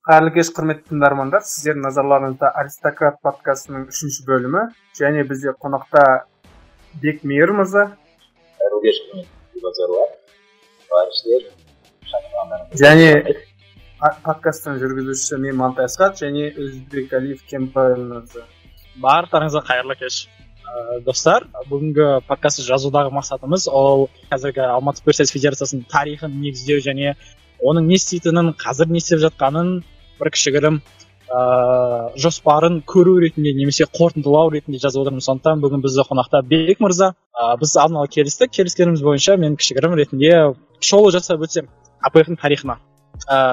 Қайырлы кеш, құрметті тыңдармандар. Сіздердің назарларыңызда «Аристократ» подкастының үшінші бөлімі және бізде қонақта Бекмейір мырза. Қайырлы кеш, құрметті дебатерлар, товарищтер. Және подкасттың жүргізушісі мен, Мантай Асхат, және Өзбекәлиев Кемпай мырза. Барлықтарыңызға қайырлы кеш. Достар, бүгінгі подкастты жазудағы мақсатымыз ол қазіргі Алматы пікірсайыс федерациясының тарихын негіздеу және оның не істейтінін, қазір не істеп жатқанын бір кішігірім жоспарын көру ретінде немесе қорытындылау ретінде жазып отырмыз. Сондықтан бүгін бізде қонақта Бек мырза. Біз алдын ала келістік, келіскеніміз бойынша мен кішігірім ретінде шолу жасап өтсем АПФ-ның тарихына.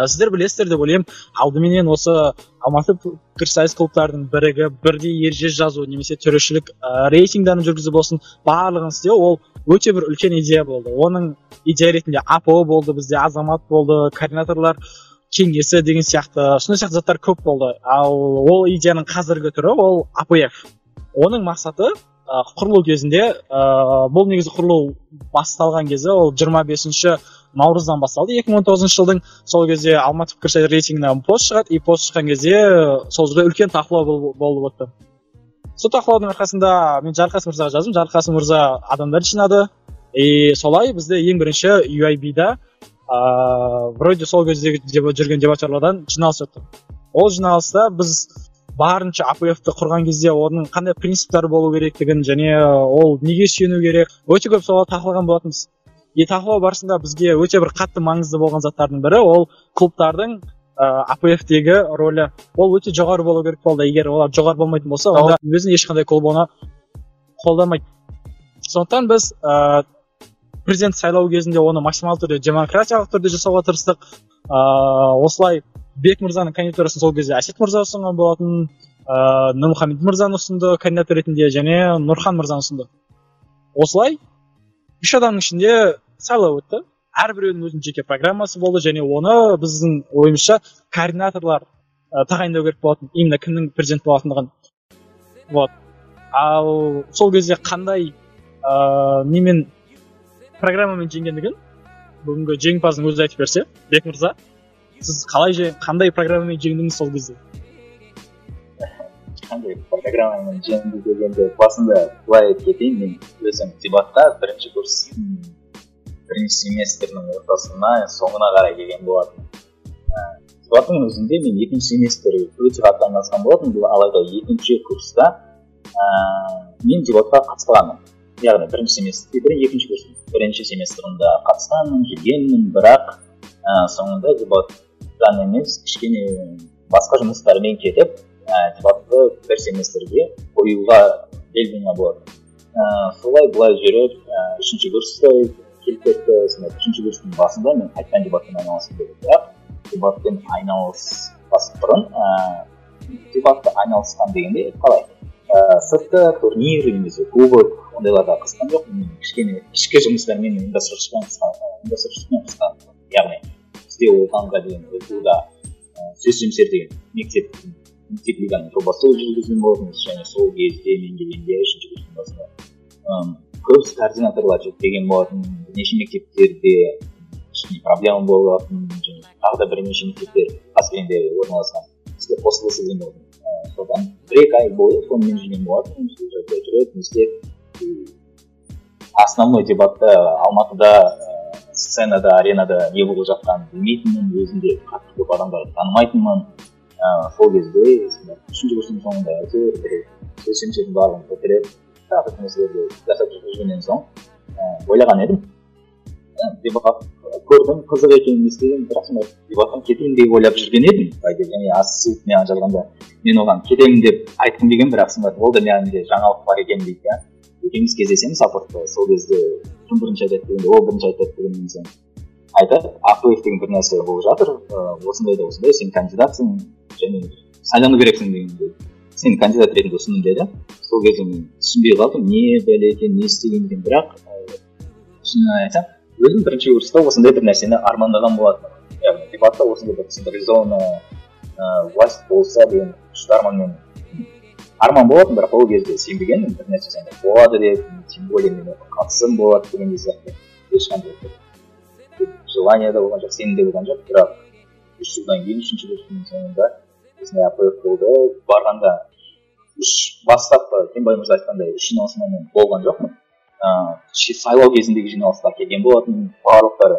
Сіздер білесіздер деп ойлаймын, алдыменен осы Алматы пікірсайыс клубтарының бірігіп, бірдей ереже жазу немесе төрешілік рейтингдерін жүргізу болсын, барлығын істеу ол өте бір үлкен идея болды. Оның идея ретінде АПО болды, бізде Азамат болды, координаторлар кеңесі деген сияқты, сондай сияқты заттар көп болды. Ал ол идеяның қазіргі түрі ол АПФ. Оның мақсаты құрылу кезінде, бұл негізі құрылу басталған кезі ол 25 наурыздан басталды 2019 жылдың. Сол кезде Алматы пікірсайыс рейтингінен пост шығады, и пост шыққан кезде сол жерде үлкен талқылау болып өтті. Сол талқылаудың арқасында мен Жарылқасын мырзаға жаздым, Жарылқасын мырза адамдар жинады, и солай бізде ең бірінші UIB-да вроде сол кездегі жүрген дебатерлардан жиналыс өтті. Ол жиналыста біз барынша АПФ-ты құрған кезде оның қандай принциптері болу керектігін және ол неге сүйену керек, өте көп солай талқылаған болатынбыз. И талқылау барысында бізге өте бір қатты маңызды болған заттардың бірі ол клубтардың АПФ-тегі рөлі. Ол өте жоғары болу керек болды. Егер олар жоғары болмайтын болса, онда өзін ешқандай клуб оны қолдамайды. Сондықтан біз президент сайлау кезінде оны максималды түрде демократиялық түрде жасауға тырыстық. Осылай Бек мырзаның кандидатурасын сол кезде Әсет мырза ұсынған болатын, Нұрмұхамед мырзаны ұсынды кандидат ретінде және Нұрхан мырзаны ұсынды. Осылай үш адамның ішінде сайлау өтті. Әрбіреуінің өзінің жеке программасы болды және оны біздің ойымызша координаторлар тағайындау керек болатын, именно кімнің президент болатындығын. Вот. Ал сол кезде қандай немен программамен жеңгендігін бүгінгі жеңімпаздың өзі айтып берсе. Бек мырза, сіз қалай, қандай программамен жеңдіңіз сол кезде? Қандай программамен жеңді дегенде, басында былай айтып кетейін, мен өзім дебатқа бірінші курстың бірінші семестрінің ортасына, соңына қарай келген болатынмын. Дебаттың өзінде мен екінші семестр өте қатты айналысқан болатынмын, алайда екінші курста мен дебатқа қатыспағанмын. Яғни бірінші семестр, екінші курстың бірінші семестрінде қатысқанмын, жүргенмін, бірақ соңында дебаттан емес, кішкене басқа жұмыстармен кетіп, дебатты бір семестрге қоюға бел буған болатын. Солай былай жүріп, үшінші курсқа келіп кетті. Сонда үшінші курстың басында мен қайтадан дебатпен айналысқым келді. Бірақ дебатпен айналыспас бұрын, дебатты айналысқан дегенде қалай? Сыртқы турнир немесе кубок ондайларға қатысқан жоқпын. Мен кішкене ішкі жұмыстармен, ұйымдастырушылықпен қатысқан. Яғни бізде оғанға дейін оқуда сөз семсер деген мектеп лиганың жобасы жүргізген болатынбыз және сол кезде мен келгенде үшінші курстың басында көп координаторлар жетпеген болатын, бірнеше мектептерде кішкене проблема болатын және тағы да бірнеше мектептер Қаскелеңде орналасқан бізге қосылысы деген болатын. Содан 1-2 ай бойы сонымен жүрген болатын, сол жерде жүріп, не істеп, основной дебатта Алматыда сценада, аренада не болып жатқанын білмейтінмін, өзімде қатты көп адамдарды танымайтынмын. Сол кезде үшінші курстың соңында әйтеуір бір сөз семсердің барлығын бітіріп, тағы бір нәрселерді жасап жүргеннен соң ойлаған едім. Дебат көрдім, қызық екенін естідім, бірақ сонда дебаттан кетейін деп ойлап жүрген едім. Және Асет маған жазғанда мен оған кетемін деп айтқым келген, бірақ сонда ол да менде жаңалық бар екен дейді да. Екеуміз кездесеміз апортта, сол кезде кім бірінші айтады дегенде, ол бірінші айтады дегеннен соң айтады, АПФ деген бір нәрсе болып жатыр, осындай да осындай, сен кандидатсың және сайлану керексің дегенде, сен кандидат ретінде ұсындым деді. Сол кезде мен түсінбей қалдым, не бәле екен, не істеген екен, бірақ шынын айтсам, өзім бірінші курста осындай бір нәрсені армандаған болатынмын. Яғни дебатта осындай бір централизованная власть болса деген күшті арманмен арман болатын, бірақ ол кезде сенбегенмін, бір нәрсе сондай болады деп, тем более мен қатысым болады деген сияқты ешқандай желание да болған жоқ, сенім де болған жоқ. Бірақ 3 жылдан кейін 3-ші курстың соңында осындай АПФ болды. Барғанда бастапқы Кенбай мырза айтқандай 3 жиналысында мен болған жоқпын. Сайлау кезіндегі жиналысқа келген болатын. Барлықтары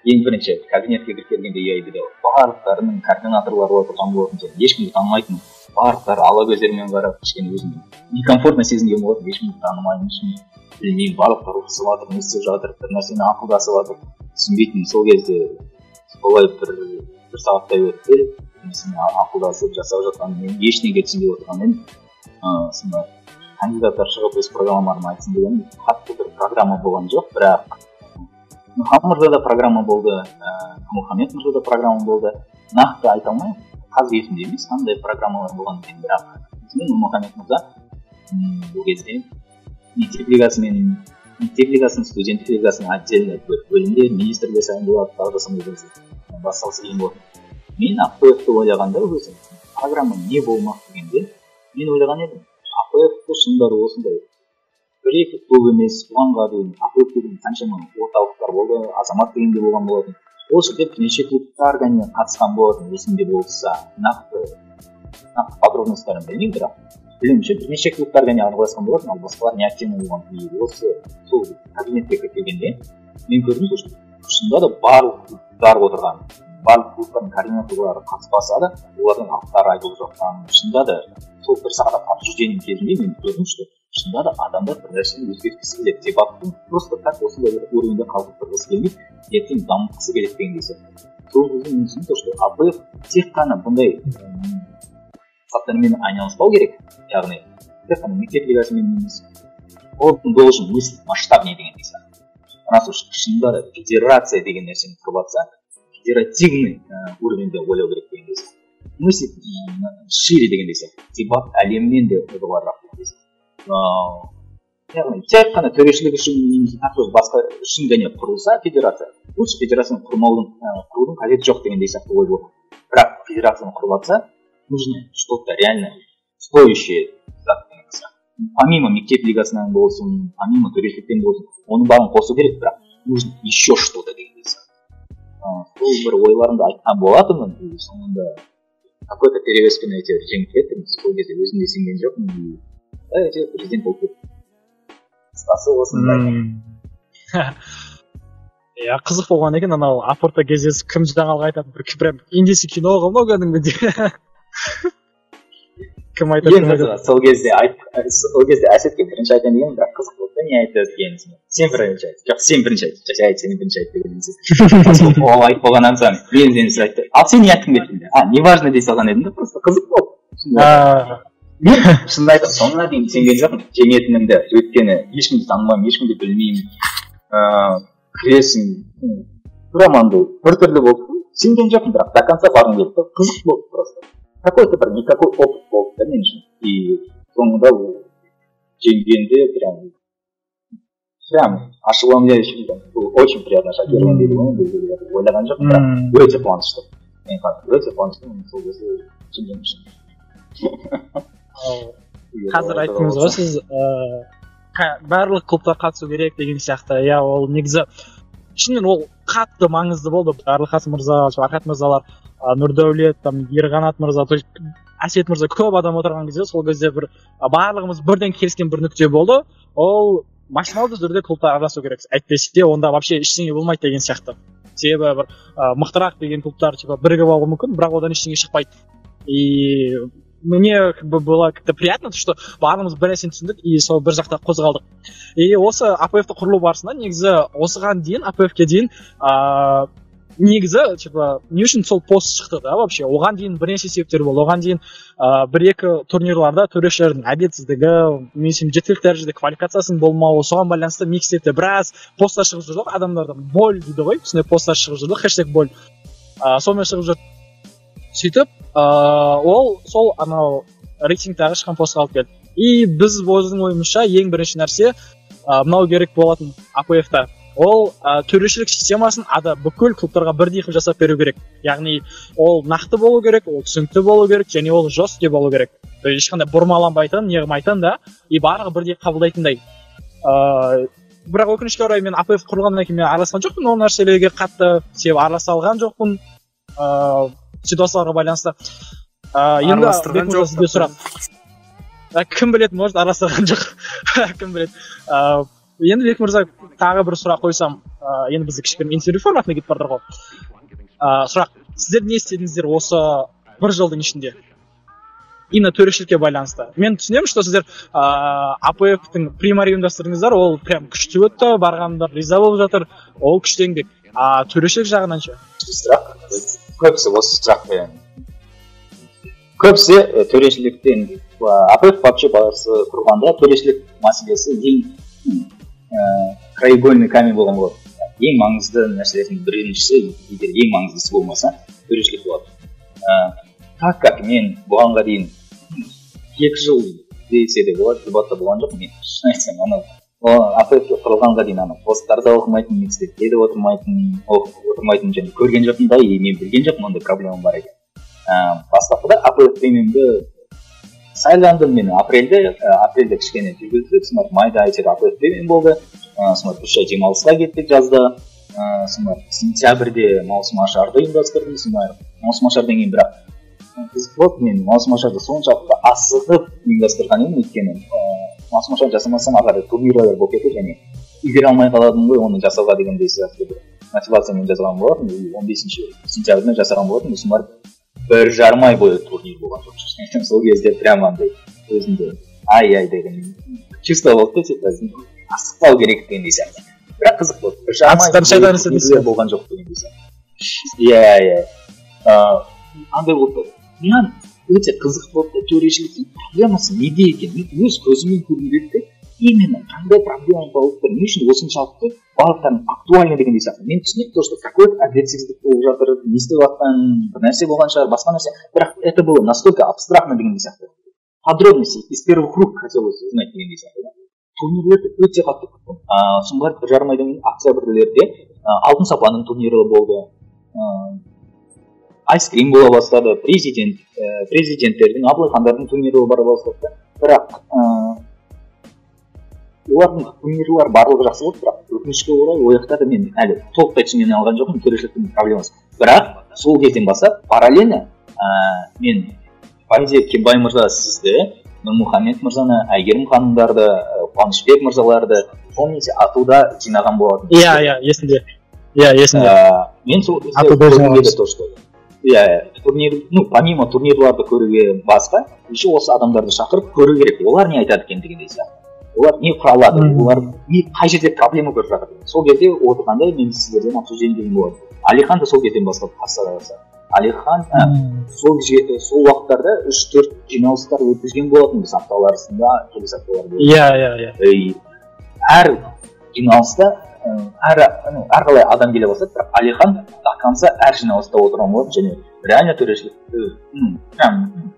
ең бірінші кабинетке кіріп келгенде ЕАИБ-де барлықтарының координаторлары отырған болатын, және ешкімді танымайтын. Барлықтары ала көздерімен қарап, кішкене өзімді некомфортно сезінген болатын. Ешкімді танымаймын, ешкімді білмеймін, барлықтары ұрысып жатыр, не істеп жатыр, бір нәрсені ақылдасып жатыр, түсінбейтінмін. Сол кезде солай бір сағаттай өтті, бір нәрсені ақылдасып жасап жатқан, мен ештеңе түсінбей отырғанмен, сонда кандидаттар шығып өз программаларын айтсын деген қатты бір программа болған жоқ, бірақ Нұрхан мырзада программа болды, Мұхаммед мырзада программа болды. Нақты айта алмаймын, қазір есімде емес қандай программалар болған екен, бірақ Нұрмұхаммед мырза бұл кезде мектеп лигасының, студенттік лигасының отдельно бөлімде министрлер сайланды, тағы да сондай басталысы деген болатын. Мен АПФ-ты ойлағанда өзім программа не болмақ дегенде мен ойлаған едім, АПФ-ты шынында да осындай бір-екі клуб емес, бұғанға дейін АПФ деген қаншама орталықтар болды, Азамат деген де болған болатын. Ол жерде бірнеше клубтар қатысқан болатын, есімде болса, нақты подробностьтарын білмеймін, бірақ білуімше бірнеше клубтар араласқан болатын, ал басқалар неактивный болған. И осы сол кабинетке кіріп келгенде мен көрдім, шынында да барлық клубтар отырған, барлық клубтардың координаторлары қатыспаса да олардың аттары айтылып жатқан. Шынында да сол бір сағат обсуждение кезінде мен көрдім, что шынында да адамдар бір нәрсені өзгерткісі келеді. Дебаттың просто так осындай бір уровеньде қалып тұрғысы келмейді, ертең дамытқысы келеді дегендей сияқты. Сол кезде мен түсіндім, что АПФ тек қана бұндай заттармен айналыспау керек, яғни тек қана мектеп лигасымен емес, он должен мыслить масштабнее дегендей сияқты. Раз уж шынында да федерация деген нәрсені құрып жатса, федеративный уровеньде ойлау керек дегендей сияқты. Мыслить шире дегендей сияқты. Дебат әлемнен де жоғарырақ дегендей сияқты. Яғни тек қана төрешілік үшін немесе тағы басқа үшін ғана құрылса федерация, лучше федерацияны құрудың қажеті жоқ дегендей сияқты ой болды. Бірақ федерацияны құрып жатса, нужно что-то реально стоящее зат деген сияқты. Помимо мектеп лигасынан болсын, помимо төрешіліктен болсын, оның бәрін қосу керек, бірақ нужно еще что-то дегендей сияқты. Сол бір ойларымды айтқан болатынмын, и соңында какой-то перевеспен әйтеуір жеңіп кеттім. Сол кезде өзім де сенген жоқпын, әйтеуір президент болып кеттім. Қысқасы осындай. Иә, қызық болған екен анау апортта кездесіп кім жаңалық айтады, бір прям индийский кино ғой мынау кәдімгідей. Кім айтады? Ең қызығы сол кезде Әсетке бірінші айтайын дегенмін, бірақ қызық болды да, не айтады екенін. Сен бірінші айт. Жоқ, сен бірінші айт. Жай, сен бірінші айт деген сөз. Ол айтып болғаннан соң мен сені сұрайды. Ал сен не айтқың келді? А, неважно дей салған едім да, просто қызық болды. Мен шынымды айтсам, соңына дейін сенген жоқпын жеңетінімді, өйткені ешкімді танымаймын, ешкімді білмеймін. Кіресің, прям андай біртүрлі болды. Сенген жоқпын, бірақ до конца барғым келді. Қызық болды просто. Какой-то бір никакой опыт болды да мен үшін. И соңында жеңгенде прям ошеломляющий, очень приятно шокирован дейді ғой, енді ойлаған жоқпын, бірақ өте қуанышты. Мен өте қуаныштымын сол кезде жеңгенім үшін. Қазір айттыңыз ғой сіз, барлық клубтар қатысу керек деген сияқты. Иә, ол негізі шынымен ол қатты маңызды болды. Барлықас мырза, Архат мырзалар, Нұрдәулет, там Ерқанат мырза, то есть Әсет мырза, көп адам отырған кезде, сол кезде бір барлығымыз бірден келіскен бір нүкте болды. Ол максималды түрде клубтар араласу керек. Әйтпесе онда вообще ештеңе болмайды деген сияқты. Себебі бір мықтырақ деген клубтар типа бірігіп алуы мүмкін, бірақ одан ештеңе шықпайды. И мне как бы было как-то приятно, что барлығымыз бір нәрсені түсіндік и сол бір жақта қозғалдық. И осы АПФ-ты құрылу барысында негізі осыған дейін, АПФ-ке дейін негізі типа не үшін сол пост шықты да вообще? Оған дейін бірнеше себептер болды. Оған дейін бір-екі турнирларда төрешілердің әдетсіздігі, немесе жеткілікті дәрежеде квалификациясының болмауы, соған байланысты микстепте біраз посттар шығып жүрді. Адамдардан боль дейді ғой, сондай посттар шығып жүрді, хэштег боль. Сонымен шығып жүрді. Сөйтіп, ол сол анау рейтингтағы шыққан постқа алып келді. И біз өзінің ойымызша ең бірінші нәрсе мынау керек болатын АПФ-та. Ол төрешілік системасын ада бүкіл клубтарға бірдей қылып жасап беру керек. Яғни ол нақты болу керек, ол түсінікті болу керек, және ол жесткий болу керек. То есть ешқандай бұрмаланбайтын, неғылмайтын да, и барлығы бірдей қабылдайтындай. Бірақ өкінішке орай мен АПФ құрылғаннан кейін мен араласқан жоқпын ол нәрселерге қатты, себебі араласа алған жоқпын. Ситуацияларға байланысты. Енді Араластырған Бек жоқ. мырза, сізге сұрақ. Кім біледі, может, араластырған жоқ, кім біледі. Енді, Бек мырза, тағы бір сұрақ қойсам, енді бізде кішігірім интервью форматына кетіп бара жатыр ғой. Сұрақ: сіздер не істедіңіздер осы бір жылдың ішінде именно төрешілікке байланысты? Мен түсінемін, что сіздер АПФ-тің примари ұйымдастырдыңыздар, ол прям күшті өтті, барғандар риза болып жатыр, ол күшті еңбек. А төрешілік жағынан ше? Сұрақ, көбісі осы сұрақпен, көбісі төрешіліктен. АПФ вообще басы құрғанда төрешілік мәселесі ең краеугольный камень болған болады. Ең маңызды нәрселердің біріншісі, егер ең маңыздысы болмаса, төрешілік болады. Так как мен бұғанға дейін 2 жыл десе де болады, дебатта болған жоқпын. Мен, шын айтсам, анау АПФ құрылғанға дейін анау посттарды оқымайтын, микстепте де отырмайтын, оқып отырмайтын және көрген жоқпын да, и мен білген жоқпын ондай проблема бар екен. Бастапқыда АПФ премиумды сайландым мен апрельде. Апрельде кішкене жүргіздік, сосын барып майда әйтеуір АПФ премиум болды. Сосын барып 3 ай демалысқа кеттік жазда. Сосын барып сентябрьде маусымашарды ұйымдастырдым. Сосын барып маусымашардан кейін, бірақ қызық болды, мен маусымашарды соншалықты асығып ұйымдастырған едім, өйткені маусымашар жасамасам, ары қарай турнирлар болып кетеді және үлгере алмай қаладым ғой оны жасауға дегендей сияқты бір мотивациямен жасаған болатынмын. И 15 сентябрьде жасаған болатынмын. Сосын барып 1,5 ай бойы турнир болған жоқ, шын айтсам. Сол кезде прямо андай өзімде ай ай деген чувство болды да, типа асықпау керек дегендей сияқты. Бірақ қызық болды, 1,5 ай Асыққан бойы шайтан ісі дейсіз. Турнирлер болған жоқ дегендей сияқты. Иә, андай болды да, маған өте қызық болды да, төрешіліктің проблемасы неде екен, мен өз көзіммен көргім келді де, именно қандай проблема болып тұр, не үшін осыншалықты барлықтарының актуальный дегендей сияқты. Мен түсінемін то, что какой то әділетсіздік болып жатыр, не істеп жатқан бір нәрсе болған шығар, басқа нәрсе, бірақ это было настолько абстрактно дегендей сияқты, подробности из первых рук хотелось узнать дегендей сияқты да. Турнирлерді өте қатты күттім. Сосын барып 1,5 айдан кейін октябрьлерде Алтын сапаның турнирі болды, айскрим бола бастады, президенттердің, абылайхандардың турнирі бара бастады да. Бірақ олардың турнирлар барлығы жақсы болды, бірақ өкінішке орай, ол жақта да мен әлі толықтай түсіне алған жоқпын төрешіліктің проблемасын. Бірақ сол кезден бастап параллельно мен, по идее, Кенбай мырза, сізді, Нұрмұхамед мырзаны, Әйгерім ханымдарды, Қуанышбек мырзаларды, помните, атуда жинаған болатын. Иә, есімде, иә, есімде. Мен сол кезде Атуда көргім жиналған. келді то, что иә, турнир, ну, помимо турнирларды көруге басқа, еще осы адамдарды шақырып көру керек, олар не айтады екен дегендей сияқты, олар не құра алады, олар не, қай жерде проблема көріп жатыр. Сол кезде отырғанда мен сіздерден обсуждение деген болады. Алихан да сол кезден бастап қатыса бастады. Алихан сол уақыттарда үш төрт жиналыстар өткізген болатынбыз апта арасында, келесі апталарда. иә иә иә И әр жиналыста әр, ну, әрқалай адам келе бастады, бірақ Алихан до конца әр жиналыста отырған болатын және реально төрешілік, ну, прям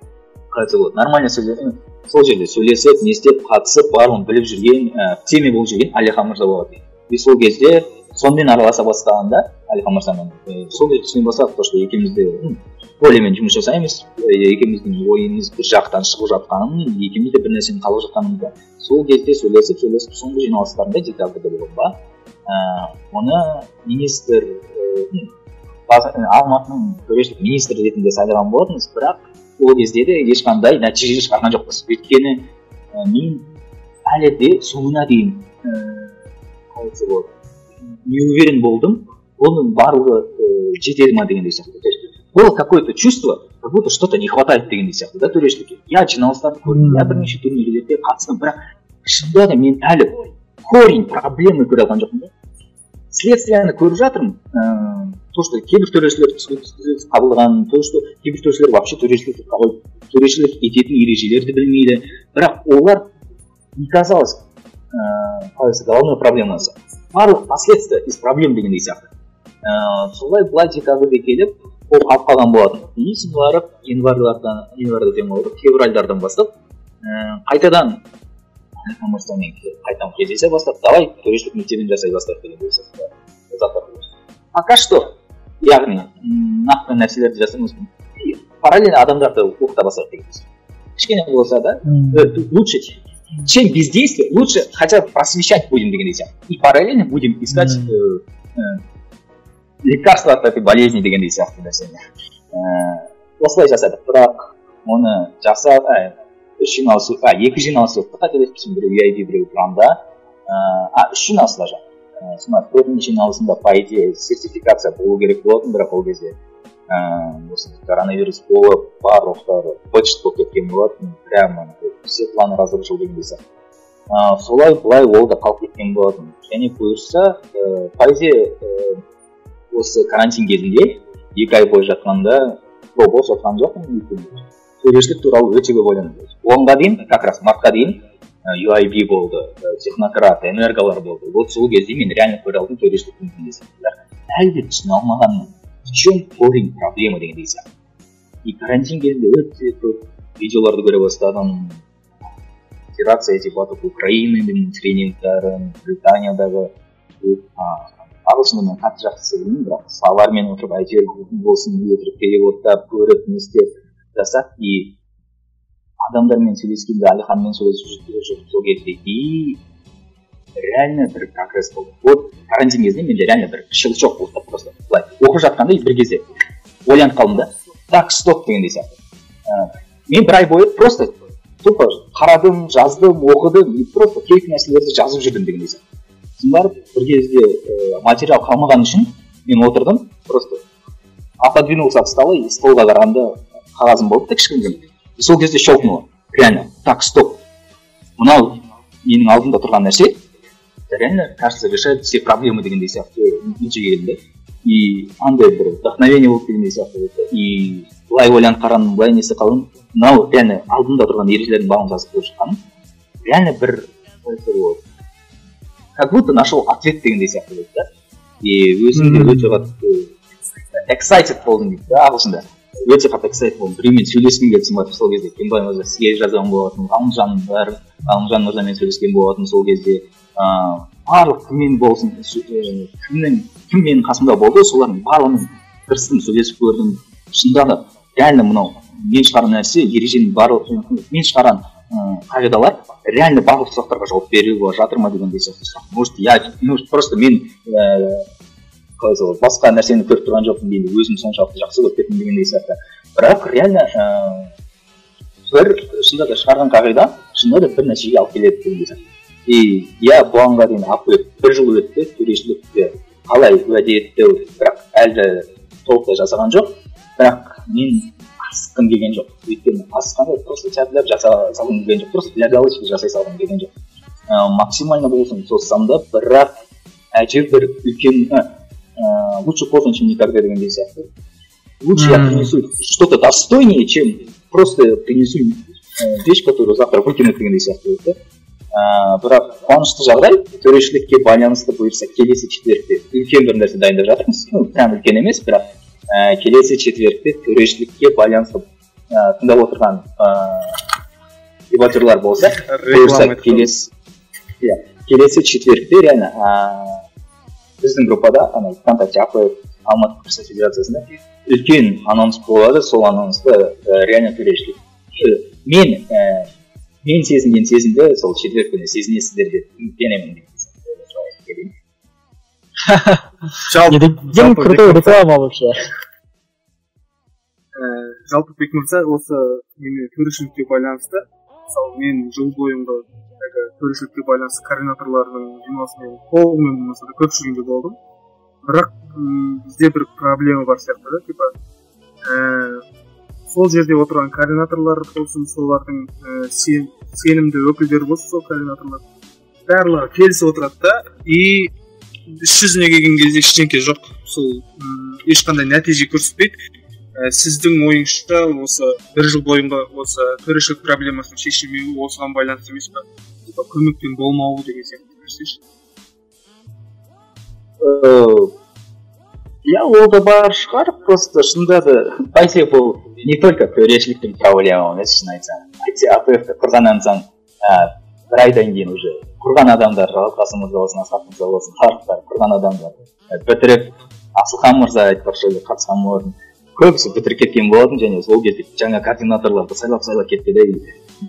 қалай айтса болады, нормально сөйлеп, сол жерде сөйлесіп, не істеп, қатысып, барлығын біліп жүрген, в теме болып жүрген Алихан мырза болатын. И сол кезде сонымен араласа бастағанда Алихан мырзамен, сол кезде түсіне бастадық то, что екеуміз де, ну, более жұмыс жасаймыз, екеуміздің ойымыз бір жақтан шығып жатқанын, екеуміз де бір нәрсені қалап жатқанымызды сол кезде сөйлесіп сөйлесіп, соңғы жиналыстарында, декабрьде болған ба, оны министр, Алматының төрешілік министрі ретінде сайлаған болатынбыз. Бірақ ол кезде де ешқандай нәтиже шығарған жоқпыз, өйткені мен әлі де соңына дейін, қалай айтса болады, не уверен болдым, оның барлығы жетеді ма дегендей сияқты. То есть было какое то чувство, как будто что то не хватает дегендей сияқты да төрешілікке. Я жиналыстарды көрдім, я бірнеше турнирлерге қатыстым, бірақ шынында да мен әлі корень проблемы көре алған жоқпын да. Следствияны көріп жатырмын, то, что кейбір төрешілер түсініксіз қабылдаған, то, что кейбір төрешілер вообще төрешілік төрешілік ететін ережелерді білмейді, бірақ олар не казалось, қалай айтса, головной проблемасы, барлық последствия из проблем дегендей сияқты. Солай былай декабрьге келіп, ол қалып қалған болатын. И сосын барып январьлардан, январьда демалдық, февральдардан бастап қайтадан Әлихан мырзамен қайтадан кездесе бастап, давай төрешілік мектебін жасай бастайық деген сияқты заттар. Пока что, яғни нақты нәрселерді жасамыз, параллельно адамдарды оқыта бастадық деген сөз. Кішкене болса да, лучше, чем бездействие, лучше хотя бы просвещать будем дегендей сияқты, и параллельно будем искать лекарства от этой болезни дегендей сияқты нәрсені. Осылай жасадық, бірақ оны жасап, үш жиналыс, екі жиналыс өтті, қателеспесем, біреу UIB, біреу Тұранда, үш жиналыс даже. Сонда төртінші жиналысында, по идее, сертификация болу керек болатын, бірақ ол кезде осы коронавирус болып, барлықтары быт-шыт болып кеткен болатын, прямо все планы разрушил дегендей сияқты. Солай былай ол да қалып кеткен болатын. Және бұйырса, по идее, осы карантин кезінде 2 ай бойы жатқанда, бос жатқан жоқпын, өйткені төрешілік туралы өте көп ойландым. Онға дейін, как раз мартқа дейін UIB болды, технократ, энерголар болды. Вот сол кезде мен реально көре алдым төрешіліктің несін. Бірақ әлі де түсіне алмағанмын. В чем корень проблемы дегендей сияқты. И карантин кезінде өте көп видеоларды көре бастадым. Федерация дебатов Украинаның тренингтарын, Британиядағы ағылшынды мен қатты жақсы білмеймін, бірақ словармен отырып әйтеуір болсын өтірік переводтап көріп не істеп жасап, и адамдармен сөйлескенде, Әлиханмен сөйлесіп жүріп сол кезде, и реально бір прогресс болды. Вот карантин кезінде менде реально бір щелчок болды да, просто былай оқып жатқанда бір кезде ойланып қалдым да, так, стоп дегендей сияқты. Мен бір ай бойы просто тупо қарадым, жаздым, оқыдым, и просто керек нәрселерді жазып жүрдім дегендей сияқты. Сосын барып бір кезде материал қалмаған үшін мен отырдым, просто отодвинулся от стола, и столға қарағанда қағазым болды да кішкене. И сол кезде щелкнуло. Реально, так, стоп. Мынау менің алдымда тұрған нәрсе реально, кажется, решает все проблемы дегендей сияқты нәтижеге келдім да. И андай бір вдохновение болды дегендей сияқты болды. И былай ойланып қарадым, былай не істеп қалдым. Мынау реально алдымда тұрған ережелердің барлығын жазып қойып шыққаным реально бір, как будто нашел ответ дегендей сияқты болды да. И өзім де өте қатты excited болдым дейді да ағылшында. Өте қатты excited болдым. Біреумен сөйлескім келді, барып сол кезде Кенбай мырза сізге жазған болатын, Ғалымжан бәрі, Ғалымжан мырзамен сөйлескен болатын сол кезде. Барлық кіммен болсын, кім менің қасымда болды, солардың барлығымен тырыстым, сөйлесіп көрдім. Шынында да реально мынау мен шығарған нәрсе, ереженің барлық, мен шығарған қағидалар реально барлық сұрақтарға жауап беріп жатыр ма дегендей сияқты сұрақ. Может, я, может, просто мен қалай айтса болады, басқа нәрсені көріп тұрған жоқпын дейді, өзім соншалықты жақсы көріп кеттім дегендей сияқты. Бірақ реально бір шынында да шығарған қағида шынында да бір нәтижеге алып келеді дегендей сияқты. И я бұғанға дейін АПФ бір жыл өтті, төрешілікті қалай уәде етті, бірақ әлі де толықтай жасаған жоқ. Бірақ мен асыққым келген жоқ. Өйткені асыққанда просто тяп-ляп жаса салғым келген жоқ, просто для галочки жасай салғым келген жоқ. Максимально болсын созсам да, бірақ әйтеуір бір үлкен, лучше поздно, чем никогда дегендей сияқты. Лучше я принесу что-то достойнее, чем просто принесу вещь, которую завтра выкинут дегендей сияқты болды. Бірақ қуанышты жағдай, төрешілікке байланысты бұйырса келесі четвергте үлкен бір нәрсе дайындап жатырмыз. Ну, прям үлкен емес, бірақ келесі четвергте төрешілікке байланысты тыңдап отырған дебатерлар болса, бұйырса келесі четвергте реально біздің группада, ана ВКонтакте АПФ Алматы Пікірсайыс Федерациясында үлкен анонс болады. Сол анонста реально төрешілік. Мен сезінген сезімді сол четверг күні сезінесіздер деп үміттенемін. Жалпы крутой реклама вообще. Жалпы Бек мырза, осы неме төрешілікке байланысты, мысалы мен жыл бойында төрешілікке байланысты координаторлардың жиналысымен толығымен болмаса да көпшілігінде болдым. Бірақ бізде бір проблема бар сияқты да, типа сол жерде отырған координаторлар болсын, солардың сенімді өкілдері болсын, сол координаторлар барлығы келісіп отырады да, и іс жүзіне келген кезде ештеңке жоқ, сол ешқандай нәтиже көрсетпейді. Сіздің ойыңызша осы бір жыл бойында осы төрешілік проблемасының шешілмеуі осыған байланысты емес пе? Типа көмектің болмауы деген сияқты нәрсе. Иә, ол да бар шығар, просто шынында да бәсе бұл не только төрешіліктің проблемасы емес, шын айтсам. Әйтсе АПФ-ті құрғаннан соң, бір айдан кейін уже құрған адамдар, Жалғасым мырза болсын, Асхат мырза болсын, барлықтары құрған адамдар бітіріп, Асылхан мырза айтпақшы қатысқан болатын, көбісі бітіріп кеткен болатын, және сол кезде жаңа координаторларды сайлап-сайлап кетті де,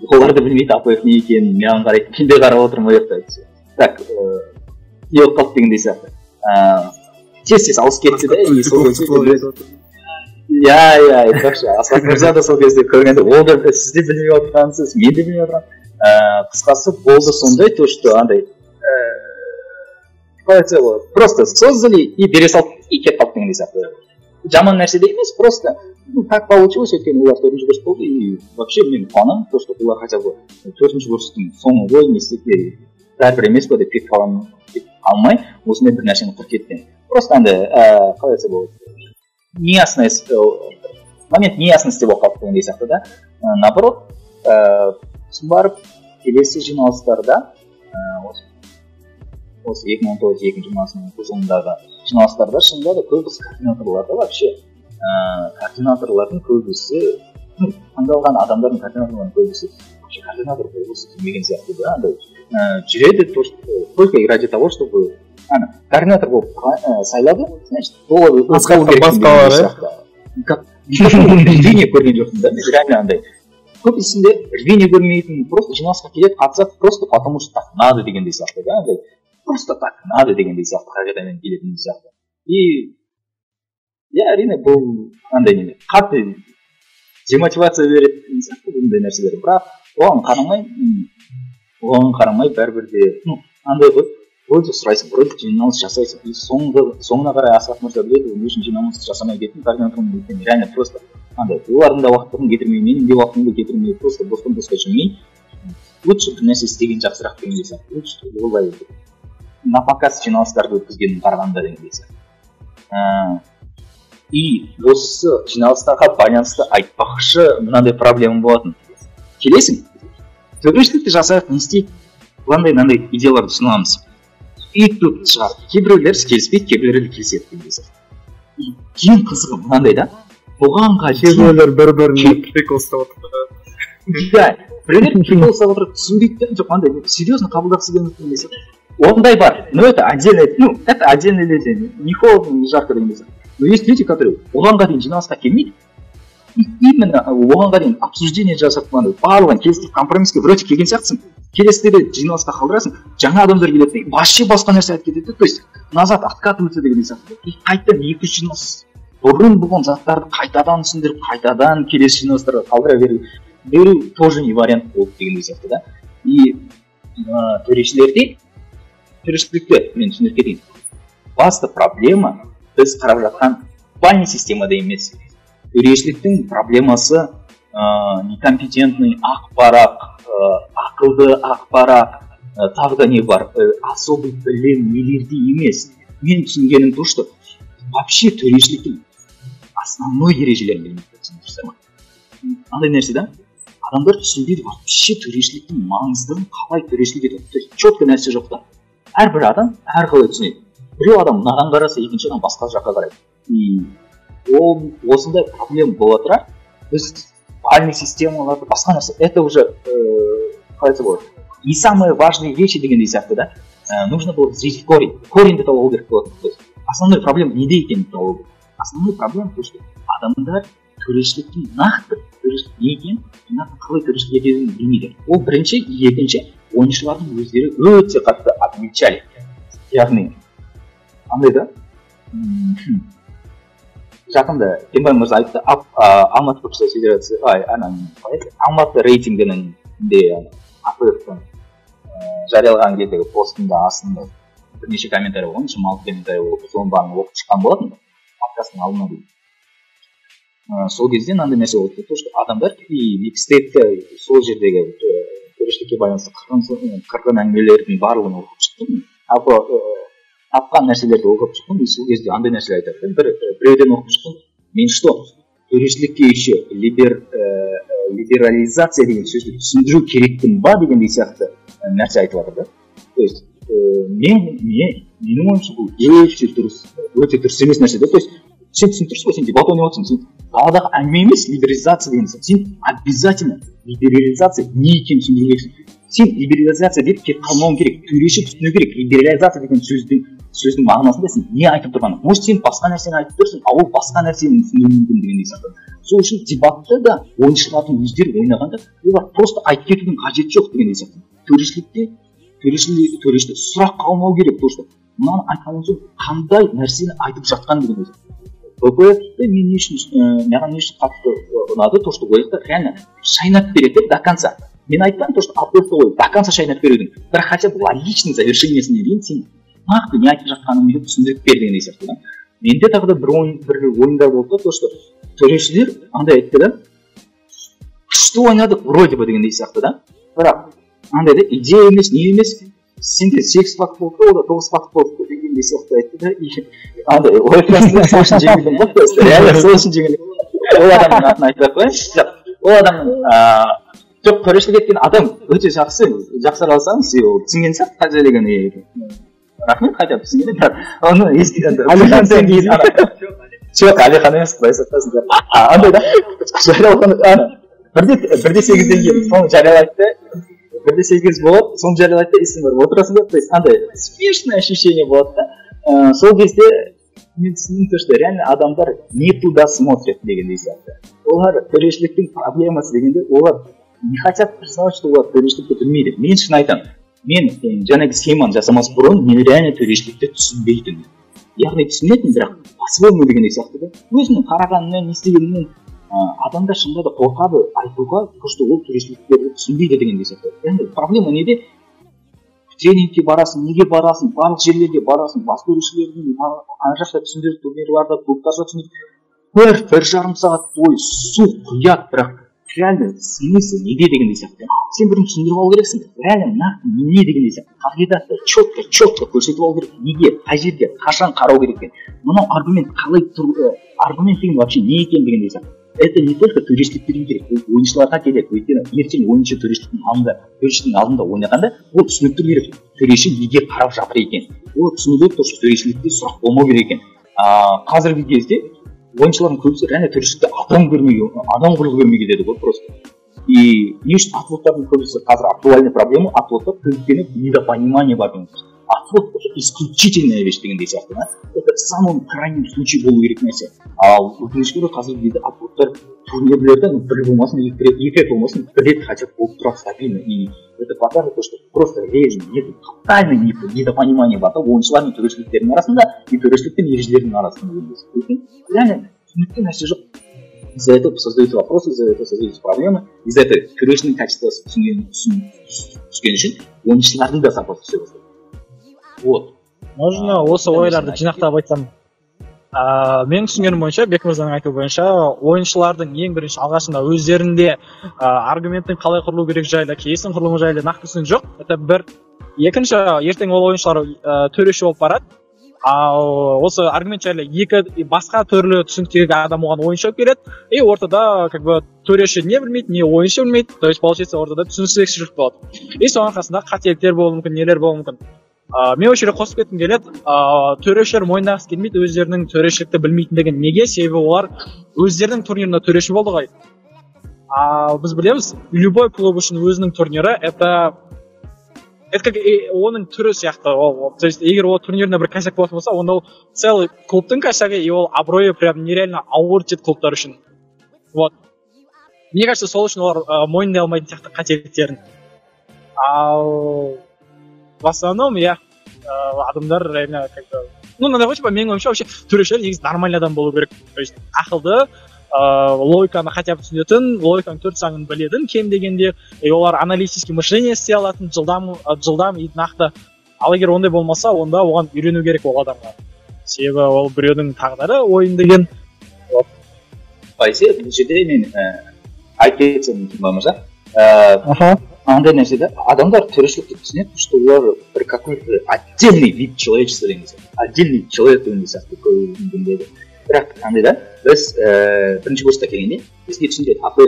олар да білмейді АПФ не екенін, маған қарайды, мен де қарап отырмын ол жақта. Так, не болып қалды дегендей сияқты. Тез-тез ауысып кетті де, и сол кезде Иә, айтпақшы, Асхат мырза да сол кезде көргенде, ол да сіз де білмей отырғансыз, мен де білмей отырғанмын. Қысқасы болды сондай, то что андай қалай айтса болады, просто создали и бере салды и кетіп қалды дегендей сияқты. Жаман нәрсе де емес, просто ну так получилось, өйткені олар төртінші курс болды. И вообще мен қуанамын, то что олар хотя бы төртінші курстың соңы ғой, не істеп бәрібір емес па деп кетіп қаламын деп қалмай, осындай бір нәрсені құрып кеткен. Просто андай қалай айтса болады, неясность, момент неясности болып қалды дегендей сияқты да. Наоборот, сосын барып келесі жиналыстарда, осы 2019 2020 жылындағы жиналыстарда шынында да көбісі координаторларда вообще координаторлардың көбісі, ну, таңдалған адамдардың, координаторлардың көбісі вообще координатор болғысы келмеген сияқты да. Андай жүреді только ради того, чтобы ана координатор болып сайлады, значит, басқалар рвение көрген жоқпын да мен реально. Андай көбісінде рвение көрмейтін, просто жиналысқа келеді, қатысады, просто потому что так надо дегендей сияқты да. Андай просто так надо дегендей сияқты қағидамен келетін сияқты. И иә, әрине, бұл андай неме, қатты демотивация беретін сияқты бұндай нәрселер. Бірақ оған қарамай бәрібір де, ну, андай ғой, вроде сұрайсың, вроде жиналыс жасайсың, и соңына қарай Асхат мырза біледі, не үшін жиналыс жасамай кеттім координаторым. Өйткені реально просто андай олардың да уақыттарын кетірмей, менің де уақытымды кетірмей, просто бостан босқа жүрмей, лучше бір нәрсе істеген жақсырақ дегендей сияқты. Лучше олай на показ жиналыстарды өткізгеннен қарағанда дегендей сияқты. И осы жиналыстарға байланысты айтпақшы, мынандай проблема болатын: келесің, төрешілікті жасайық, не істейік, мынандай мынандай идеяларды ұсынамыз, и тут шығады, кейбіреулер келіспейді, кейбіреулер келіседі деген сияқты. И ең қызығы мынандай да, бұғанға дейін кейбіреулер бір біріне прикол ұстап отырады. Иә, біреулер прикол ұстап отырады, түсінбейді да, жоқ, андай серьезно қабылдағысы келмейді деген сияқты. Ондай бар, но это отдельно, ну, это отдельные люди, не холодно, не жарко деген сияқты. Но есть люди, которые оғанға дейін жиналысқа келмейді, и именно оғанға дейін обсуждение жасап, андай барлығын келістіріп, компромисске вроде келген сияқтысың, келесіде де жиналысқа қалдырасың, жаңа адамдар келеді де, вообще басқа нәрсе айтып кетеді, то есть назад откатываются деген сияқты. И қайтадан екі үш жиналыс бұрын болған заттарды қайтадан түсіндіріп, қайтадан келесі жиналыстарға қалдыра беру тоже не вариант болды дегендей сияқты да. И төрешілерде, төрешілікті мен түсіндіріп кетейін, басты проблема біз қарап жатқан бальный системада емес. Төрешіліктің проблемасы некомпетентный, ақ парақ, ақылды ақ парақ, тағы да не бар, особый білім нелерде емес. Мен түсінгенім то, что вообще төрешіліктің основной ережелерін білмейді, түсіндірсем ма, андай нәрсе да. Адамдар түсінбейді вообще төрешіліктің маңыздылығын, қалай төрешілік етеді, то есть четко нәрсе жоқ та. Әрбір адам әрқалай түсінеді: біреу адам мынаған қараса, екінші адам басқа жаққа қарайды. И ол осындай проблема бола тұра, біз бальный системаларды, басқа нәрсе, это уже қалай айтса болады, не самые важные вещи дегендей сияқты да. Нужно было зрить в корень, кореньді тауып алу керек болатын, то есть основной проблема неде екенін тауып алу керек. Основной проблема то, что адамдар төрешіліктің нақты төрешілік не екенін, нақты қалай төрешілік ететінін білмейді. Ол бірінші. Екінші, ойыншылардың өздері өте қатты обмельчали, яғни андай да. Жақында Кенбай мырза айтты, Алматы көпшілік федерация, ай, ана қалай еді, Алматы рейтингінің де АПФ-тың жариялаған кездегі постында астында бірнеше комментарий болған, 26 комментарий болды, соның бәрін оқып шыққан болатын подкасттың алдына дейін. Сол кезде мынандай нәрсе болды, то что адамдар и микстейпті, сол жердегі төрешілікке байланысты қырғын әңгімелердің барлығын оқып шықтым, жалпы тапқан нәрселерді оқып шықтым. И сол кезде андай нәрселер айтады да, біреуден оқып шықтым мен, что төрешілікке еще либерализация деген сөзді түсіндіру керекпін ба дегендей сияқты нәрсе айтып жатыр да. То есть менің ойымша, бұл өте дұрыс емес нәрсе да. То есть сен түсініп тұрсың ғой, сен дебат ойнап отырсың, сен даладағы әңгіме емес либерализация деген. Сен обязательно либерализация не екенін түсіндіру керексің. Сен либерализация деп кетіп қалмауың керек, төреші түсіну керек либерализация деген сөздің мағынасында сен не айтып тұрғанын. Может, сен басқа нәрсені айтып тұрсың, а ол басқа нәрсені түсінуі мүмкін дегендей сияқты. Сол үшін дебатты да ойыншылардың өздері ойнағанда, олар просто айтып кетудің қажеті жоқ дегендей сияқты. Төрешілікте төрешілік сұрақ қалмау керек, то что мынаны айтқаннан соң қандай нәрсені айтып жатқан деген. ВПФ-ті мен не үшін, маған не үшін қатты ұнады, то что ол жақта реально шайнап береді до конца. Мен айтпаймын то что АПФ-ті ғой до конца шайнап берудің, бірақ хотя бы логичный завершениесіне дейін сен нақты не айтып жатқаныңды түсіндіріп бер дегендей сияқты да. Менде тағы да бір ойындар болды, то что төрешілер андай айтты да, күшті ойнадық вроде бы дегендей сияқты да, бірақ андай да идея емес, не емес, сенде 8 факт болды, ода 9 факт болды дегендей сияқты айтты да. И андай ойласың, сол үшін жеңілдім ғой, просто реально сол үшін жеңілдім. Ол адамның атын айтпай ақ қояйыншы. Ол адамның жоқ, төрешілік еткен адам өте жақсы, жақсы араласамыз, ол түсінген сияқты қателігін. Рахмет, хотя бы түсінген, бірақ оны жоқ, Әлихан емес, құдай сақтасын. Андай да жариялаған 1-8-ден кейін соны жариялайды да, 1-8 болады, соны жариялайды да, и сен барып отырасың да, то есть андай смешное ощущение болады да. Сол кезде мен түсіндім, то что реально адамдар не туда смотрят дегендей сияқты. Олар төрешіліктің проблемасы дегенде, олар не хотят признавать, что олар төрешілікті білмейді. Мен шын айтамын, мен жаңағы схеманы жасамас бұрын мен реально төрешілікті түсінбейтінмін. Яғни түсінетін, бірақ по-своему дегендей сияқты да. Өзінің қарағанынан, не істегенінен адамдар шынында да қорқады айтуға, то что ол төрешіліктерді түсінбейді дегендей сияқты. Яғни проблема неде? Тренингке барасың, неге барасың, барлық жерлерге барасың, бас төрешілердің ана жақта түсіндіреді, турнирларда, клубтарда түсіндіреді. 1-1,5 сағат бойы су құяды, бірақ реально смысл неде дегендей сияқты. Сен бірін түсіндіріп алу керексің, реально нақты не дегендей сияқты. Қағидатты четко көрсетіп алу керек, неге, қай жерге, қашан қарау керек екен. Мынау аргумент қалай тұр, аргумент деген вообще не екен дегендей сияқты. Это не только төрешіліктерге керек, ол ойыншыларға керек. Өйткені ертең ойыншы төрешінің алдында ойнағанда ол түсініп тұру керек, төреші неге қарап жатыр екен. Ол түсіну керек, то что төрешілікте сұрақ болмау керек екен. Қазіргі кезде ойыншылардың көбісі реально төрешілікті адам көрмей, адам құрлы көрмей кетеді ғой просто. И не үшін отводтардың көбісі қазір актуальный проблема, отводтар өйткені недопонимание бар деген сөз. Отвод это исключительная вещь дегендей сияқты да. Это в самом крайнем случае болу керек нәрсе. Ал өкінішке орай қазіргі кезде отводтар турнирлерде, ну, бір болмасын, екі рет болмасын, бір рет хотя бы болып тұрады стабильно. И это показывает то, что просто реально нет, тотальный недопонимание бар да ойыншылар мен төрешіліктердің арасында и төрешілік пен ережелердің арасында деген сөз. Өйткені реально түсінікті нәрсе жоқ. Из-за этого создаются вопросы, из-за этого создаются проблемы, из-за этого төрешінің качествосы түскен үшін ойыншылардың да сапасы түсе бастайды. Вот. Можно осы ойларды жинақтап айтсам. Менің түсінгенім бойынша, Бек мырзаның айтуы бойынша, ойыншылардың ең бірінші алғашында өздерінде аргументтің қалай құрылу керек жайлы, кейстің құрылымы жайлы нақты түсінік жоқ. Это бір. Екінші, ертең ол ойыншылар төреші болып барады. Ал осы аргумент жайлы екі басқа түрлі түсініктегі адам оған ойыншы болып келеді. И ортада как бы төреші не білмейді, не ойыншы білмейді. То есть получается ортада түсініксіздік болады. И соның арқасында қателіктер болуы мүмкін, нелер болуы мүмкін. Мен осы жерде қосып кеткім келеді. Төрешілер мойындағысы келмейді өздерінің төрешілікті білмейтіндігін. Неге? Себебі олар өздерінің турнирінде төреші болды ғой. Ал біз білеміз, любой клуб үшін өзінің турнирі это как оның түрі сияқты. Ол, то есть егер ол турнирінде бір косяк болатын болса, онда ол целый клубтың косягі, и ол абыройы прям нереально ауыр тиеді клубтар үшін. Вот. Мне кажется, сол үшін олар мойындай алмайтын сияқты қателіктерін. Ал в основном, иә, адамдар реально как бы, ну, мынандай ғой, типа, менің ойымша, вообще төрешілер негізі нормальный адам болу керек. То есть ақылды, логиканы хотя бы түсінетін, логиканың төрт заңын білетін кем дегенде, и олар аналитический мышление істей алатын, жылдам и нақты. Ал егер ондай болмаса, онда оған үйрену керек ол адамға. Себебі ол біреудің тағдыры, ойын деген. Вот. Байсе, бұл жерде мен айтып кетсем мүмкін ба, мырза? Андай нәрсе да, адамдар төрешілікті түсінеді, что олар бір какой-то отдельный вид человечества деген сияқты, отдельный человек деген сияқты көбінде. Бірақ андай да, біз бірінші курста келгенде бізге түсіндіреді АПФ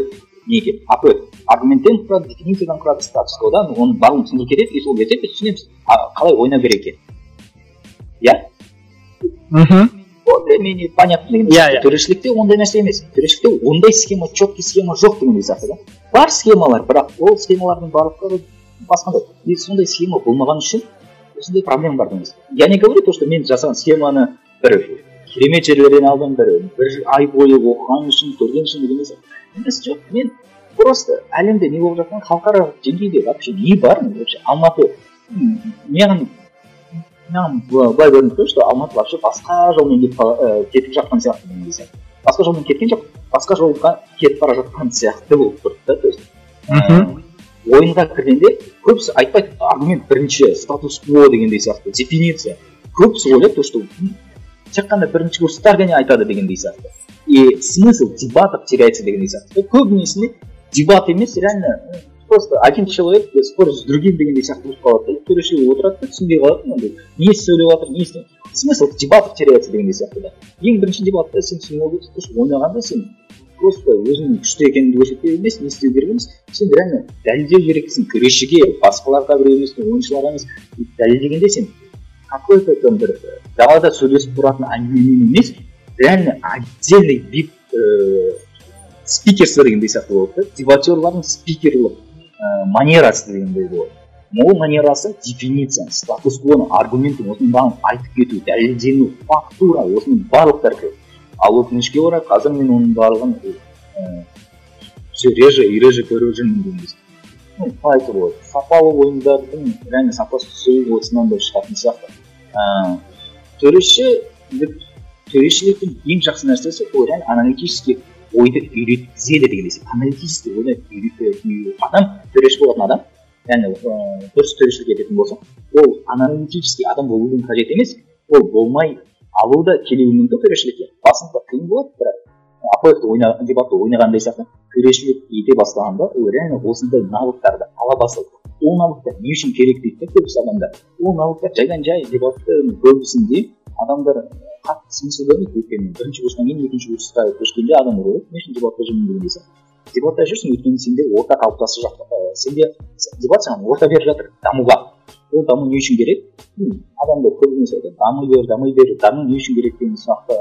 не екен. АПФ аргументтен тұрады, дефинициядан тұрады, статус-кводан, оның барлығын түсіндіріп кетеді, и сол кезде біз түсінеміз қалай ойнау керек екен. Иә? Более-менее понятно деген сияқты. Төрешілікте ондай нәрсе емес. Төрешілікте ондай схема, четкий схема жоқ деген сияқты да. Бар схемалар, бірақ ол схемалардың барлығы басқандай. И сондай схема болмаған үшін осындай проблема бар деген сияқты. Я не говорю то, что мен жасаған схеманы бір керемет жерлерден алдым, бір ай бойы оқыған үшін, көрген үшін деген сияқты. Емес, жоқ, мен просто әлемде не болып жатқан халықаралық деңгейде вообще не бар, вообще Алматы, маған Маған былай көрініп тұр, что Алматы вообще басқа жолмен кетіп жатқан сияқты деген сияқты. Басқа жолмен кеткен жоқ, басқа жолға кетіп бара жатқан сияқты болып тұр да. То есть ойынға кіргенде көбісі айтпайды аргумент бірінші, статус-кво дегендей сияқты, дефиниция. Көбісі ойлайды, то что тек қана бірінші курстар ғана айтады дегендей сияқты. И смысл дебатов теряется дегендей сияқты. Көбінесінде дебат емес, реально просто один человек спорит с другим дегендей сияқты болып қалады да. Төреші отырады да, түсінбей қалады, мынандай не сөйлеп жатыр, не істеп. Смысл дебатов теряется дегендей сияқты да. Ең бірінші дебатта сен түсіну керексің, то что ойнағанда сен просто өзіңнің күшті екеніңді көрсетпеу емес, не істеу керек емес, сен реально дәлелдеу керексің төрешіге, басқаларға біреу емес, ойыншыларға емес. Дәлелдегенде сен какой-то там бір далада сөйлесіп тұратын әңгімемен емес, реально отдельный вид спикерство дегендей сияқты болады да. Дебатерлардың спикерлік манерасы дегендей болады. Ол манерасы дефиниция, статус-кво, аргументін, осының барлығын айтып кету, дәлелдену, фактура, осының барлықтары кіреді. Ал өкінішке орай, қазір мен оның барлығын все реже и реже көріп жүрмін дегендей. Ну, қалай айтса болады, сапалы ойындардың реально сапасы түсуі осынан да шығатын сияқты. Төреші төрешіліктің ең жақсы нәрсесі ол реально аналитический ойды үйреткізеді дегендей сияқты. Аналитический ойды үйрет адам, төреші болатын адам, яғни дұрыс төрешілік ететін болса, ол аналитический адам болудың қажет емес, ол болмай алу да келуі мүмкін төрешілікке. Басында қиын болады, бірақ АПФ ойна, дебатты ойнағандай сияқты төрешілік ете бастағанда ол реально осындай навыктарды ала бастайды. Ол навыктар не үшін керек дейді да көбісі адамдар. Ол навыктар жайдан жай дебаттың көбісінде адамдар қатты смысл көрмейді, өйткені бірінші курстан кейін екінші курсқа көшкенде адамдар ойлайды, не үшін дебатта жүрмін дегендей сияқты. Дебатта жүрсің, өйткені сенде орта қалыптасып жатыр, сенде дебат саған орта беріп жатыр дамуға. Ол даму не үшін керек? Адамдар көбінесе айтады, дами бер, дами бер. Даму не үшін керек деген сұрақты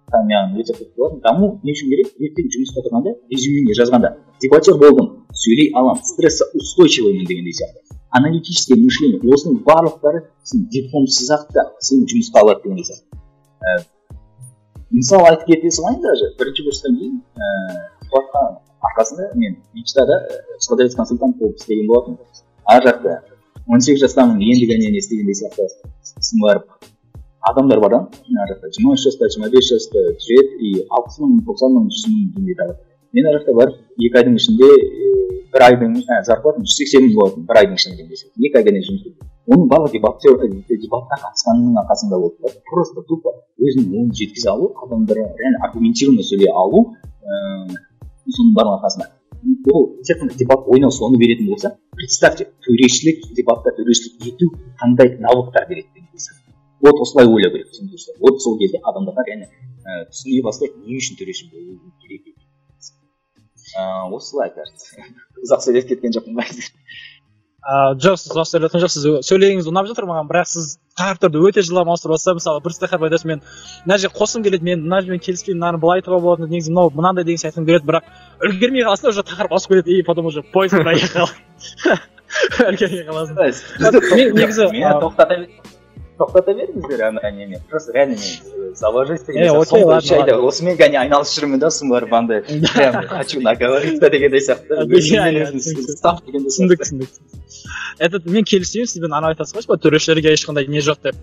маған өте қызық болатын. Даму не үшін керек? Ертең жұмысқа тұрғанда, резюмеңе жазғанда дебатер болдым, сөйлей аламын, стрессоустойчивыймын дегендей сияқты. Аналитическое мышление, осының барлықтары сен дипломсыз ақ та сені жұмысқа алады дегендей сияқты. Мысал айтып кете салайын, даже бірінші курстан кейін дебатқа арқасында мен Мечтада продавец консультант болып істеген болатынмын. Ар жақта 18 жастамын, енді ғана не істегендей сияқты. Сосын барып адамдар бар да, ар жақта 23 жаста, 25 жаста жүреді и 60 мың, 90 мың, 100 мың теңге табады. Мен ар жақта барып 2 айдың ішінде, бір айдың зарплатам 180 мың болатын бір айдың ішінде дегендей сияқты. 2 ай ғана жұмыс істедім. Оның барлығы дебатқа қатысқанның арқасында болды да. Просто тупо өзінің ойын жеткізе алу, адамдарға реально аргументированно сөйлей алу, соның барлығының арқасында. Ол тек қана дебат ойнау соны беретін болса, представьте, төрешілік, дебатта төрешілік ету қандай навыктар береді деген сияқты. Вот осылай ойлау керек, түсіндірсе. Вот сол кезде адамдарға реально түсіне бастайды, не үшін төреші болу керек екенін. Осылай, кажется. Ұзақ сөйлеп кеткен жоқпын ба? Жоқ, сіз ұзақ сөйлеп жатқан жоқсыз, сөйлегеніңіз ұнап жатыр маған, бірақ сіз тақырыптарды өте жылдам ауыстырып жатсыз. Мысалы, бір тақырып айтасыз, мен мына жерге қосқым келеді, мен мына жермен келіспеймін, мынаны былай айтуға болады, негізі мынау мынандай деген сияқты айтқым келеді, бірақ үлгермей қаласың да, уже тақырып ауысып кетеді, и потом уже поезд проехал, үлгермей қаласың. Мен негізі Мені тоқтата беріңіздер ана неме, просто реально мен завожусь деген Е, сияқты. окей, Соңғы ладно, 3 айда ладно. осымен ғана айналысып жүрмін да, сосын барып андай прям хочу наговориться дегендей сияқты. Иә, Өзіммен өзім түсінікті. ұстап дегендей Түсіндік. сияқты. Түсіндік. Этот, мен келіспеймін сізбен. Ана айтасыз ғой, типа төрешілерге ешқандай не жоқ деп.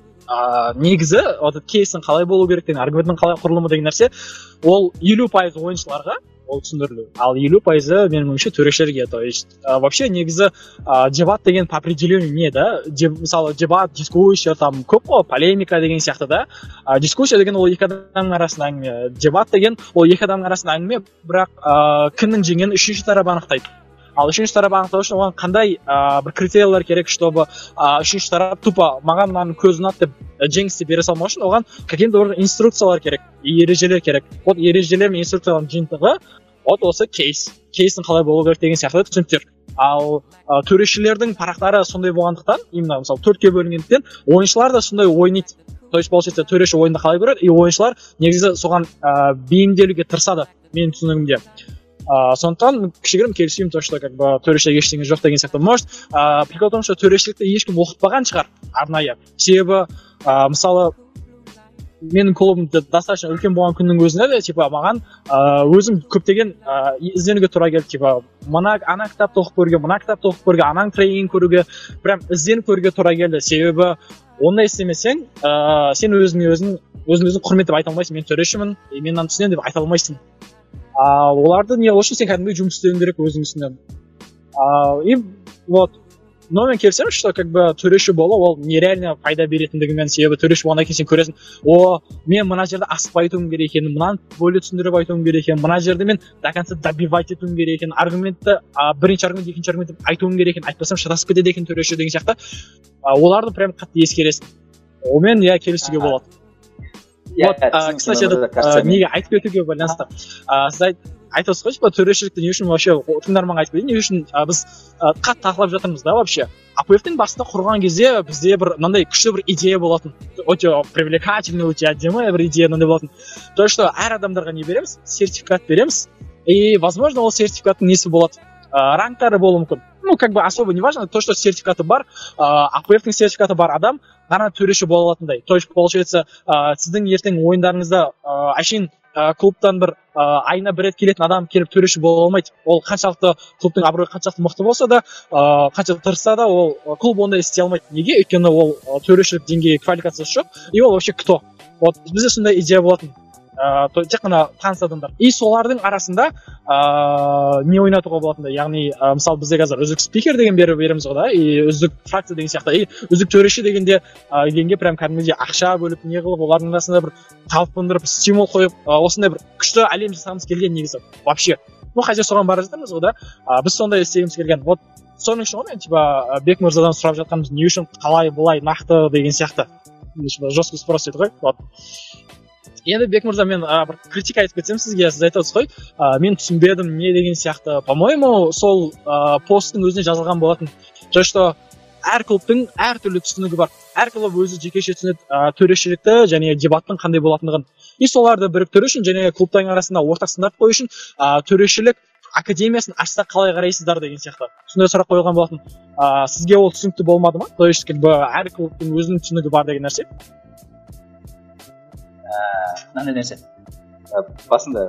Негізі вот этот кейстің қалай болу керек деген, аргументтің қалай құрылымы деген нәрсе, ол 50% ойыншыларға ол түсіндірілу, ал 50%-ы, менің ойымша, төрешілерге. То есть вообще негізі дебат деген по определению не да, мысалы, дебат, дискуссия там көп қой, полемика деген сияқты да. Дискуссия деген ол екі адамның арасында әңгіме, дебат деген ол екі адамның арасында әңгіме, бірақ кімнің жеңгенін үшінші тарап анықтайды. Ал үшінші тарап анықтау үшін оған қандай бір критерийлер керек, чтобы үшінші тарап тупо маған мынаның көзі ұнады деп жеңісті бере салмау үшін оған каким-то бір инструкциялар керек, ережелер керек. Вот ережелер мен инструкциялардың жиынтығы вот осы кейс, кейстің қалай болу керек деген сияқты түсініктер. Ал төрешілердің парақтары сондай болғандықтан, именно мысалы төртке бөлінгендіктен, ойыншылар да сондай ойнайды. То есть получается, төреші ойынды қалай көреді, и ойыншылар негізі соған бейімделуге тырысады, менің түсінігімде. Сондықтан кішігірім келіспеймін, то что как бы төрешіге ештеңе жоқ деген сияқты. Может, прикол в том, что төрешілікті ешкім оқытпаған шығар арнайы, себебі мысалы Менің клубым достаточно үлкен болған күннің өзінде де, типа, маған өзім көптеген ізденуге тура келді, типа, мына ана кітапты оқып көруге, мына кітапты оқып көруге, ананың тренингін көруге, прям ізденіп көруге тура келді. Себебі ондай істемесең, сен өзіңе өзің өзің құрметтеп айта алмайсың, мен төрешімін, мен мынаны түсінемін деп айта алмайсың. Оларды не қылу үшін сен кәдімгідей жұмыс істеуің керек өзің үстінен. И вот, но мен келісемін, что как бы төреші болу ол нереально пайда беретіндігімен, себебі төреші болғаннан кейін сен көресің, о, мен мына жерде асықпай айтуым керек екенін, мынаны более түсіндіріп айтуым керек екенін, мына жерде мен до конца добивать етуім керек екенін, аргументті бірінші аргумент, екінші аргумент деп айтуым керек екенін, айтпасам шатасып кетеді екен төреші деген сияқты. Оларды прям қатты ескересің. Онымен, иә, келісуге болады. Вот, кстати, этот неге айтып кетуге байланысты. Сіз айтып отырсыз ғой, типа, төрешілікті не үшін вообще, тыңдарманға айтып кетейін, не үшін біз қатты талқылап жатырмыз да вообще. АПФ-тің басында құрған кезде бізде бір мынандай күшті бір идея болатын, өте привлекательный, өте әдемі бір идея мынандай болатын. То, что әр адамдарға не береміз? Сертификат береміз. И, возможно, ол сертификаттың несі болады? Рангтары болуы мүмкін. Ну, как бы особо не важно, то, что сертификаты бар, АПФ-тің сертификаты бар адам ғана төреші бола алатындай. То есть, получается, сіздің ертең ойындарыңызда әшейін клубтан бір айына бір рет келетін адам келіп төреші бола алмайды. Ол қаншалықты клубтың абыройы қаншалықты мықты болса да, қанша тырысса да, ол клуб ондай істей алмайды. Неге? Өйткені ол төрешілік деңгейі, квалификациясы жоқ, и ол вообще кто? Вот бізде сондай идея болатын. Тек қана таныс адамдар. И солардың арасында не ойнатуға болатындай, яғни мысалы, бізде қазір үздік спикер деген береміз ғой да, и үздік фракция деген сияқты, и үздік төреші дегенде дегенге прям кәдімгідей ақша бөліп, не қылып, олардың арасында бір талпындырып, стимул қойып, осындай бір күшті әлем жасағымыз келген негізі вообще. Ну, хотя соған бара жатырмыз ғой да, біз сондай істегіміз келген. Вот соның үшін ғой мен, типа, Бек мырзадан сұрап жатқанымыз, не үшін, қалай, былай, нақты деген сияқты. Жесткий спрос еді ғой. Вот. Енді, Бек мырза, мен бір критика айтып кетсем сізге. Сіз айтып отырсыз ғой, мен түсінбедім не деген сияқты. По моему, сол посттың өзіне жазылған болатын, то что әр клубтың әртүрлі түсінігі бар, әр клуб өзі жекеше түсінеді төрешілікті және дебаттың қандай болатындығын. И соларды біріктіру үшін және клубтардың арасында ортақ стандарт қою үшін төрешілік академиясын ашсақ, қалай қарайсыздар деген сияқты сондай сұрақ қойылған болатын. Сізге ол түсінікті болмады ма? То есть как бы әр клубтың өзінің түсінігі бар деген нәрсе. Мынандай нәрсе, басында,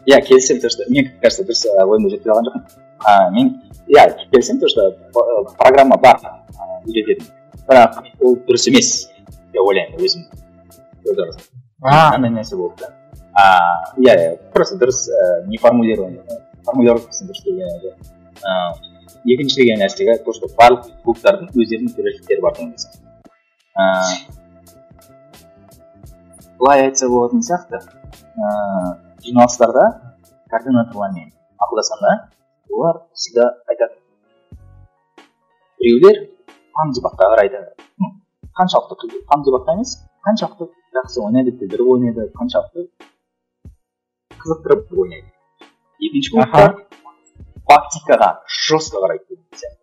иә, келісемін, то что мне кажется, дұрыс ойымды жеткізе алған жоқпын. Мен, иә, келісемін, то что программа бар үйрететін, бірақ ол дұрыс емес деп ойлаймын өзім. Мынандай нәрсе болды да, иә, иә, просто дұрыс не формулирование, формулировкасын дұрыс деген. Екінші деген нәрсеге, то что барлық клубтардың өздерінің төрешіліктері бар деген сияқты. Былай айтса болатын сияқты, жиналыстарда координаторлармен ақылдасқанда олар всегда айтады: біреулер фан дебатқа қарайды, қаншалықты фан дебатқа емес, қаншалықты жақсы ойнайды, білдіріп ойнайды, қаншалықты қызықтырып ойнайды. Екінші клубтар фактикаға жестко қарайды деген сияқты.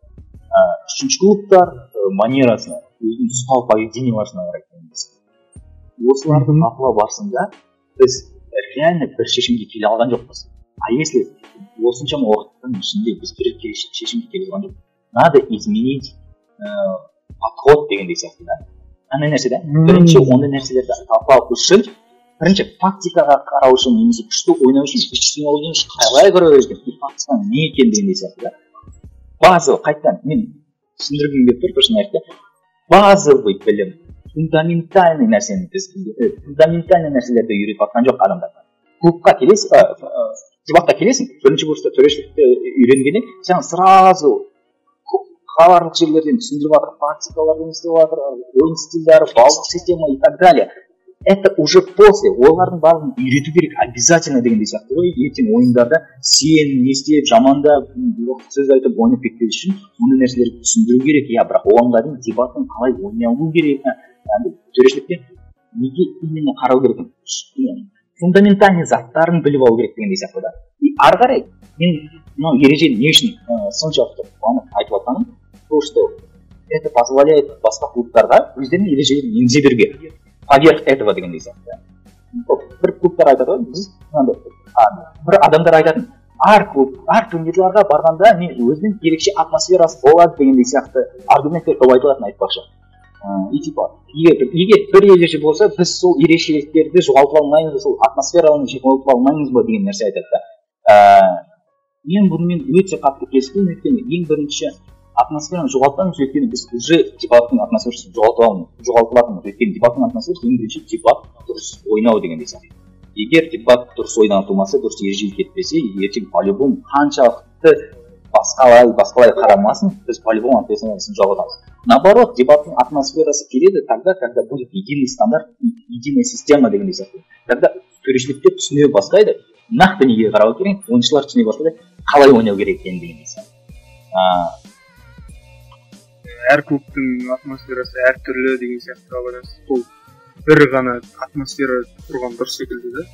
Үшінші клубтар манерасына, өзінің ұстау, поведениеларына қарайды деген сияқты. Осыларды талқылау барысында біз реально бір шешімге келе алған жоқпыз. А если осыншама уақыттың ішінде біз бір шешімге келе алған жоқ, надо изменить подход дегендей сияқты да. Андай нәрсе да, бірінші ондай нәрселерді талқылау үшін, бірінші фактикаға қарау үшін немесе күшті ойнау үшін впечатление қалай қарау керек екен, фактика не екен дегендей сияқты да. Базовый, қайтадан мен түсіндіргім келіп тұр, точно айтты, базовый білім, фундаментальный нәрсені, біз фундаментальный нәрселерді үйретіп жатқан жоқ адамдарға. Клубқа келесің, дебатқа келесің, бірінші курста төрешілікті үйренгеннен саған сразу барлық жерлерден түсіндіріп жатыр, практикалардан істеп жатыр, ойын стильдері, баллдық система и так далее. Это уже после, олардың барлығын үйрету керек обязательно дегендей сияқты ғой. Ертең ойындарда сен не істеп, жамандап, сөз айтып ойнап кетпес үшін ондай нәрселерді түсіндіру керек, иә. Бірақ оғанға дейін дебаттың қалай ойналу керек, төрешілікте неге именно қарау керек, фундаментальный заттарын біліп алу керек дегендей сияқты да. И ары қарай мен мынау ережені не үшін соншалықты қуанып айтып жатқаным, то что это позволяет басқа клубтарға өздерінің ережелерін енгізе беруге поверх этого дегендей сияқты. Бір клубтар айтады ғой, біз мынандай, бір адамдар айтатын, әр клуб, әр турнирларға барғанда мен өзінің ерекше атмосферасы болады дегендей сияқты аргументтер көп айтылатын, айтпақшы. И типа егер бір ереже болса, біз сол ерекшеліктерді жоғалтып алмаймыз, сол атмосфераны жоғалтып алмаймыз ба деген нәрсе айтады да. Мен бұнымен өте қатты келіспеймін, өйткені ең бірінші атмосфераны жоғалтпаймыз, өйткені біз уже дебаттың атмосферасын жоғалтып жатырмыз. Өйткені дебаттың атмосферасы ең бірінші дебат дұрыс ойнау деген сияқты. Егер дебат дұрыс ойнатылмаса, дұрыс ереже кетпесе, ертең по-любому қаншалықты басқалай қарамасын, біз по-любому атмосферасын жоғалтамыз. Наоборот, дебаттың атмосферасы келеді тогда, когда будет единый стандарт, единая система деген сияқты. Когда төрешіліктер түсіне бастайды, нақты неге қарау керек, ойыншылар түсіне бастайды, қалай ойнау керек екенін деген сияқты. Әр клубтың атмосферасы әртүрлі деген сияқты байланысты. Сол бір ғана атмосфера тұрған бір секілді да.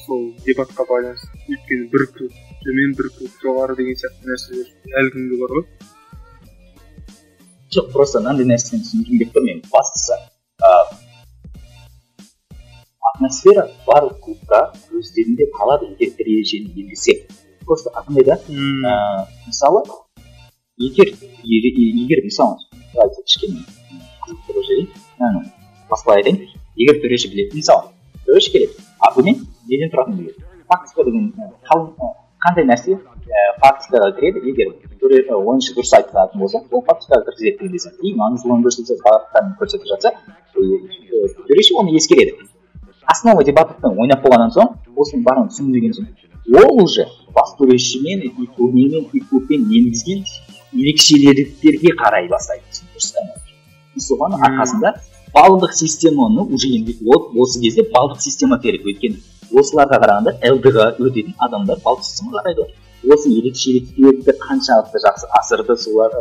Сол дебатқа байланысты. Өйткені бір клуб төмен, бір клуб жоғары деген сияқты нәрселер әлі күнге бар ғой. Жоқ, просто мынандай нәрсені түсінгім келіп тұр мен. Бастысы, атмосфера барлық клубта өздерінде қалады, егер бір ережені енгізсек. Просто қандай да, мысалы, егер мысалы, давайте кішкене қызықтырып жіберейін, басқалай айтайын, егер төреші біледі, мысалы, төреші келеді, аргумент неден тұратынын біледі. Фактика деген қандай нәрсе фактикаға кіреді, егер ойыншы дұрыс айтатын болса, ол фактикаға кіргізеді деген сияқты. И маңыздылығын көрсетсе, факттарын көрсетіп жатса, төреші оны ескереді. Основа дебаттың ойнап болғаннан соң, осының барын түсінген соң, ол уже бас төрешімен, и турнирмен, и клубпен енгізген ерекшеліктерге қарай бастайды. И соған арқасында балдық системаны уже осы кезде балдық система керек. Өйткені осыларға қарағанда ЛД-ға өтетін адамдар балдық системаға қарайды. Осы ерекшеліктерді қаншалықты жақсы асырды, солар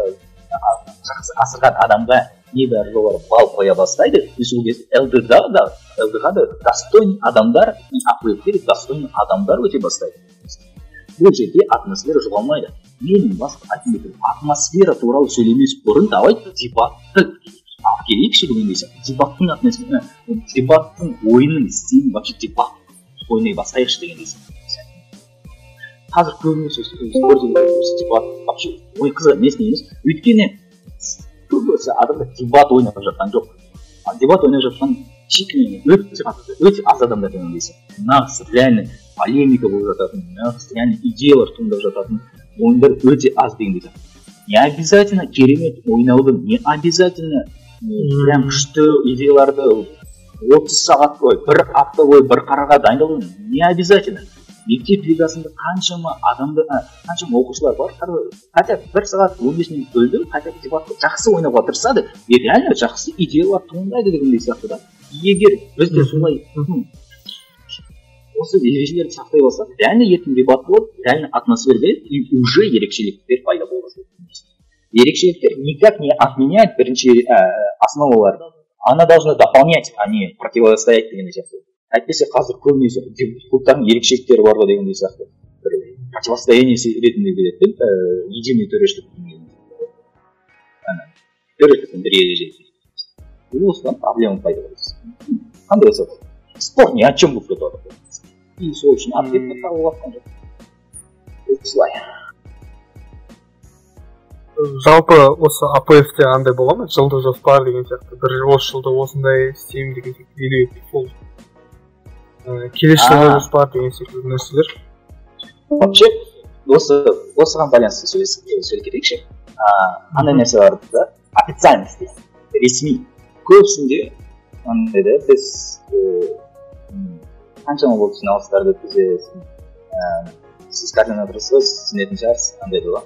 жақсы асырған адамға небәрі жоғары балл қоя бастайды. И сол кезде ЛД-ға да достойный адамдар, АПФ-те достойный адамдар өте бастайды. Бұл жерде атмосфера жоғалмайды. Менің басты айтқым келіп, атмосфера туралы сөйлемес бұрын давайте дебатты алып келейікші деген сияқты. Дебаттың атмосфера, дебаттың ойынның стилін, вообще дебат ойнай бастайықшы деген сияқты. Қазір көбінесе дебат вообще ой қызық емес емес. Өйткені көбісі адамдар дебат ойнап жатқан жоқ. Дебат ойнап жатқан өте аз адамдар деген сияқты. Нағыз реально полемика болып жататын, нағыз реально идеялар туындап жататын ойындар өте аз деген сияқты. Не обязательно керемет ойнауды, не обязательно прям күшті идеяларды 30 сағат бойы, бір апта бойы бір қараға дайындалу не обязательно. Мектеп лигасында қаншама адамды, қаншама оқушылар бар, хотя бір сағат 15 минут бөлді, хотя дебатты жақсы ойнауға тырысады, и реально жақсы идеялар туындайды дегендей сияқты да. Егер біз де солай осы ережелерді сақтай алсақ, реально ертең дебат болады, реально атмосфера береді, и уже ерекшеліктер пайда бола бастайды. Ерекшеліктер никак не отменяет бірінші основалар. Она должна дополнять, а не противостоять деген сияқты. Әйтпесе қазір көбінесе клубтардың ерекшеліктері бар ғой дегендей сияқты. Бір противостояние ретінде келеді, единый төрешілік. Төрешіліктің бір ережесі. Осыдан проблема пайда болады. Қандай болса, спор ни о чем болып кетіп жатыр. И сол үшін ответ табылып жатқан жоқ. Осылай. Жалпы осы АПФ-те андай бола ма? Жылдық жоспар деген сияқты. Бір осы жылда осындай істеймін деген сияқты. Или сол келесі жылға жоспар деген секілді нәрселер. Вообще осыған байланысты сөйлесіп кетейікші. Андай нәрсе бар да, официальность, ресми. Көбісінде андай да, біз қаншама болып жиналыстарды өткізесіз, сіз координаторсыз ғой, сіз түсінетін шығарсыз, андай да,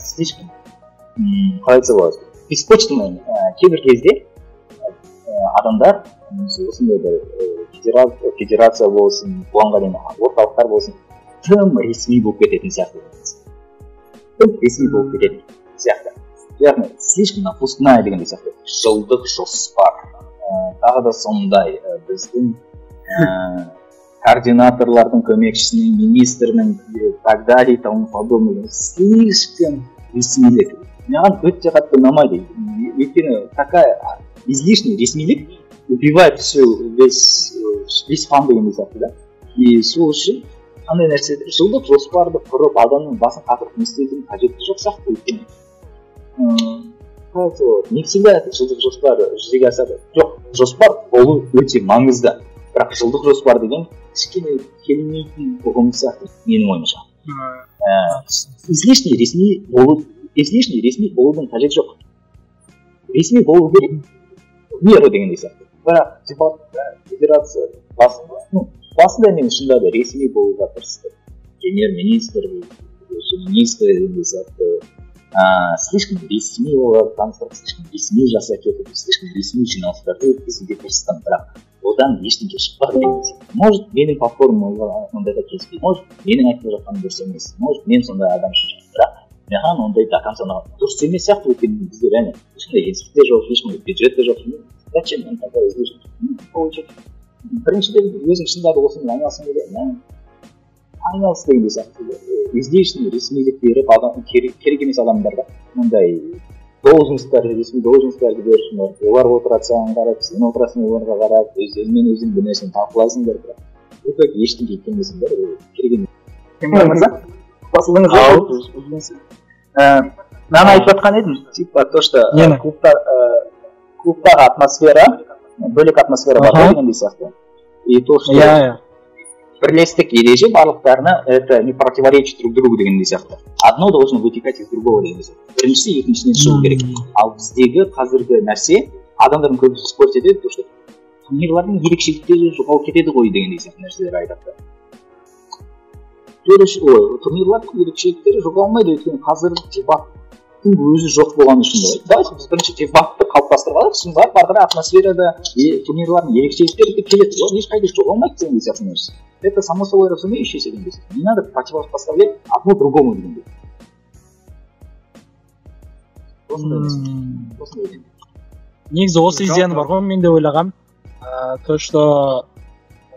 слишком қалай айтса болады, беспочтенный. Кейбір кезде адамдар осындай бір федерация болсын, бұған дейін орталықтар болсын, тым ресми болып кететін сияқты. Тым ресми болып кететін сияқты. Яғни слишком напускная дегендей сияқты. Жылдық жоспар. Тағы да сондай біздің координаторлардың көмекшісінің, министрінің и так далее и тому подобное. Слишком ресмилік. Маған өте қатты ұнамайды. Өйткені такая излишний ресмилік убивает все, весь фан деген сияқты да. И сол үшін қандай нәрсе жылдық жоспарды құрып адамның басын қатырып не істеудің қажеті жоқ сияқты. Өйткені Қалай, не всегда жылдық жоспар жүзеге асады. Жоқ, жоспар болу өте маңызды. Бірақ жылдық жоспар деген кішкене келмейтін ұғым сияқты менің ойымша. Излишне ресми болу, излишне ресми болудың қажеті жоқ. Ресми болу керек в меру дегендей сияқты. Бірақ дебат федерация басында, ну, басында мен шынында да ресми болуға тырыстым. Премьер-министр, министр дегендей сияқты. Слишком ресми оларды таныстырып, слишком ресми жасап кетіп, слишком ресми жиналыстарды өткізуге тырыстым, бірақ одан ештеңе шықпады деген сияқты. Может, менің платформам ондайға келіспейді, может, менің айтып жатқаным дұрыс емес, может, мен сондай адам шығармын, бірақ маған ондай до конца дұрыс емес сияқты, өйткені бізде реально ешқандай жетістік те жоқ, ешқандай бюджет те жоқ. Зачем нам такая излишне получать? Біріншіден, өзің шынында да осымен айналысқың келеді, айналыс дегендей сияқты. Излишний ресмилік беріп, адам керек емес адамдарға мұндай должностьтар, ресми должностьтарды беріп, олар отырады саған қарап, сен отырасың оларға қарап, өздерімен өзің бір нәрсені талқылайсыңдар, бірақ в итоге ештеңе етпейсіңдер, ол керек емес. Кемел мырза, қосылдыңыз ба? Мынаны айтып жатқан едім, типа то, что Нені? Клубтағы атмосфера, бөлек атмосфера бар дегендей сияқты. И то, что Иә, иә. бірлестік ереже барлықтарына это не противоречит друг другу дегендей сияқты. Одно должно вытекать из другого дегендей сияқты. Біріншісі екіншісінен шығу керек. Ал біздегі қазіргі нәрсе, адамдардың көбісі спорить етеді, то что турнирлардың ерекшеліктері жоғалып кетеді ғой дегендей сияқты нәрселер айтады. Ой, турнирлардың ерекшеліктері жоғалмайды, өйткені қазір дебаттың өзі жоқ болған үшін деп айтады. Давайте біз бірінші дебатты қалыптастырып алайық, сосын барып ары қарай атмосферада турнирлардың ерекшеліктері де келеді. Олар ешқайда жоғалмайды дегендей сияқты нәрсе. Это само собой разумеющееся дегендей сияқты. Не надо противопоставлять одно другому дегендей. Осындай нәрсе. Осындай дегендей. Негізі осы идеяны бар ғой, мен де ойлағанмын. То, что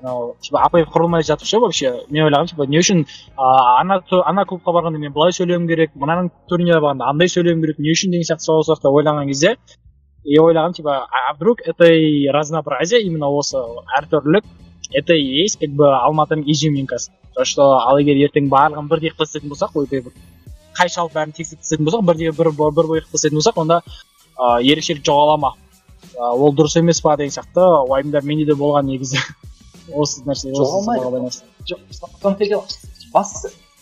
анау, типа, АПФ құрылмай жатып ше, вообще, мен ойлағанмын, типа, не үшін ана клубқа барғанда мен былай сөйлеуім керек, мынаның турнирге барғанда андай сөйлеуім керек, не үшін деген сияқты сол сұрақта ойланған кезде, и ойлағанмын, типа, а вдруг это и разнообразие, именно осы әртүрлілік, это и есть, как бы, Алматының изюминкасы. То, что, ал егер ертең барлығын бірдей қылып тастайтын болсақ, ойбай, бір қайшы алып бәрін тексеріп тастайтын болсақ, бірдей бір бой қылып тастайтын болсақ, онда ерекшелік жоғала ма? Ол дұрыс емес па деген сияқты уайымдар менде де болған негізі. Осы нәрсе, осы Жоғалмайды. салаға байланысты. Жоқ, соны дело.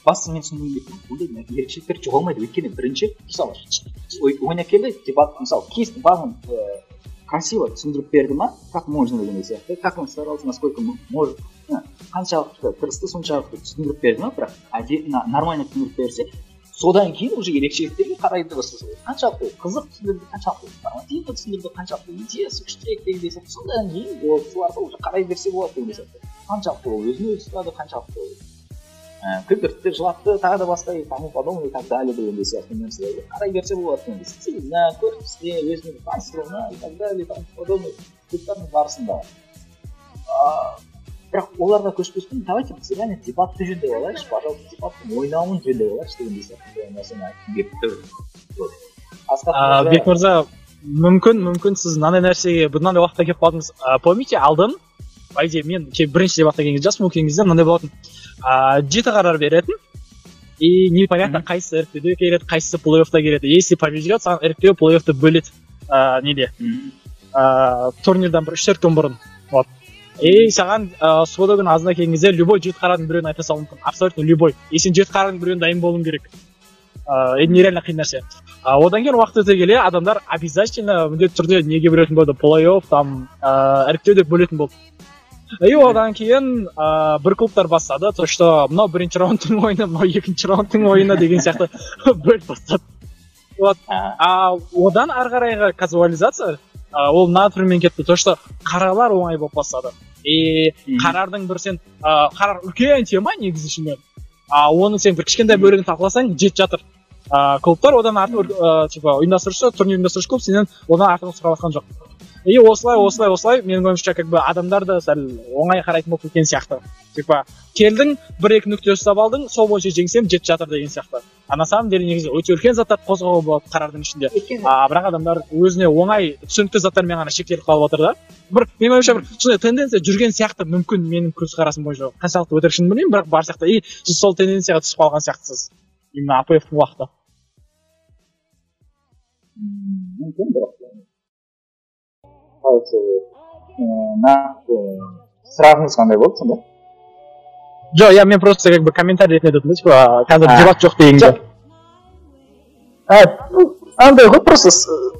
Бастысы мен түсінгенім келіп, ондай ерекшеліктер жоғалмайды. Өйткені бірінші, мысалы, ойнап келді, дебат, мысалы, кейс барлығын красиво түсіндіріп берді ма, как можно деген сияқты, как он старался, насколько может, қаншалықты тырысты, соншалықты түсіндіріп берді ма, бірақ нормально түсіндіріп берсе, содан кейін уже ерекшеліктерге қарайды бастаса, қаншалықты қызық түсіндірді, қаншалықты информативті түсіндірді, қаншалықты идеясы күштірек дегендей сияқты, содан кейін ол соларға уже қарай берсе болады деген сияқты. Қаншалықты ол өзін өзі ұстады, қаншалықты ол күлдіртті, жылатты, тағы да басқа и тому подобное и так далее дегендей сияқты нәрселерге қарай берсе болады дегендей. Стиліне, көрінісіне, өзінің таныстыруына и так далее и тому подобное клубтардың барысында. Бірақ оларға көшпестен, давайте біз реально дебатты жөндеп алайықшы, пожалуйста, дебаттың ойнауын жөндеп алайықшы дегендей сияқты нәрсені айтқым келіп тұр. Вот. Асхат мырза, Бек мырза, мүмкін сіз мынандай нәрсеге, мынандай уақытта келіп қалдыңыз. Помните, алдын, по идее, мен бірінші дебатқа келген кезде, жас болып келген кезде мынандай болатын. 7 қарар беретін. И непонятно, қайсысы іріктеуде келеді, қайсысы плей-оффта келеді. Если повезет, саған іріктеу плей-оффты бөледі. Неде? Турнирдан бір 3-4 күн бұрын. Вот. И саған суббота күні азында келген кезде любой 7 қарардың біреуін айта салуың мүмкін. Абсолютно любой. И сен 7 қарардың біреуін дайын болуың керек. Это нереально қиын нәрсе. Одан кейін уақыт өте келе адамдар обязательно міндетті түрде неге бөлетін болды? Плей-офф, там, іріктеу деп бөлетін болды. И одан кейін бір клубтар бастады, то что мынау бірінші раундтың ойыны, мынау екінші раундтың ойыны деген сияқты бөліп бастады. Вот. А одан ары қарайғы казуализация, ол мына түрмен кетті, то что қарарлар оңай болып бастады. И қарардың бір сен, қарар үлкен тема негізі ішінде. Оны сен бір кішкентай бөлігін талқыласаң, жетіп жатыр. Клубтар одан артық, типа, ұйымдастырушы, турнир ұйымдастырушы клуб сенен одан артығын сұрап жатқан жоқ. И осылай, осылай, осылай, менің ойымша, как бы адамдар да сәл оңай қарайтын болып кеткен сияқты. Типа, келдің, бір-екі нүкте ұстап алдың, сол бойынша жеңсем жетіп жатыр деген сияқты. А на самом деле негізі өте үлкен заттар қозғауға болады қарардың ішінде. Бірақ адамдар өзіне оңай түсінікті заттармен ғана шектеліп қалып отыр да. Бір, менің ойымша, бір сондай тенденция жүрген сияқты мүмкін, менің көзқарасым бойынша. Қаншалықты өтірік шын білмеймін, бірақ бар сияқты. И сіз сол тенденцияға түсіп қалған сияқтысыз. Именно АПФ-тың уақыты. Мүмкін, бірақ нақты сұрағыңыз қандай болды сонда? Жоқ, я мен просто как бы комментарий ретінде айтатын да, типа қазір дебат жоқ дегенге. Андай ғой, просто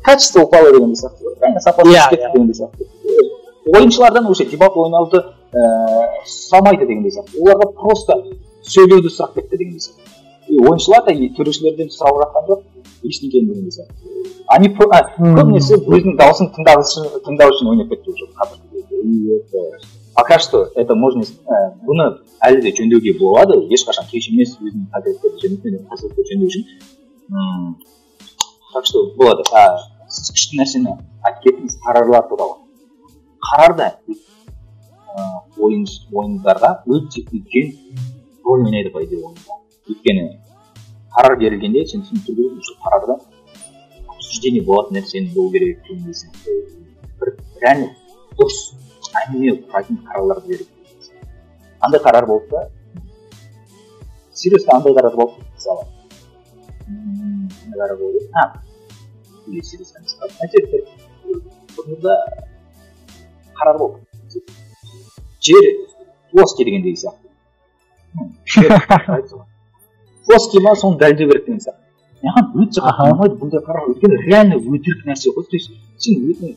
качество упало дегендей сияқты. Реально сапасы түсіп кетті дегендей сияқты. Ойыншылардан уже дебат ойнауды сұрамайды дегендей сияқты. Оларға просто сөйлеуді сұрап кетті дегендей сияқты. И ойыншылар да төрешілерден сұрап жатқан жоқ ештеңені дегендей сияқты. Они көбінесе өзінің дауысын тыңдау үшін ойнап кетті уже қазір. Пока что это можно, бұны әлі де жөндеуге болады, ешқашан кеш емес өзінің қателіктерді жөндеу үшін. Так что болады. Сіз күшті нәрсені айтып кеттіңіз қарарлар туралы. Қарар да ойындарға өте үлкен рөл ойнайды по идее ойында. Өйткені қарар берілгенде сен түсініп тұру керексің, что қарарда обсуждение болатын нәрсені болу керек дегендей сияқты. Бір реально дұрыс әңгіме құрайтын қарарларды беру керек. Андай қарар болды да, серьезно андай қарар болды, мысалы. Андай қарар болды. Или серьезно емес. Әйтеуір бір турнирда қарар болды. Жер плоский дегендей сияқты. Плоский ма, соны дәлелдеу керек деген сияқты. Маған өте қатты ұнамайды бұндай қарар, өйткені реально өтірік нәрсе ғой. То есть сен өзің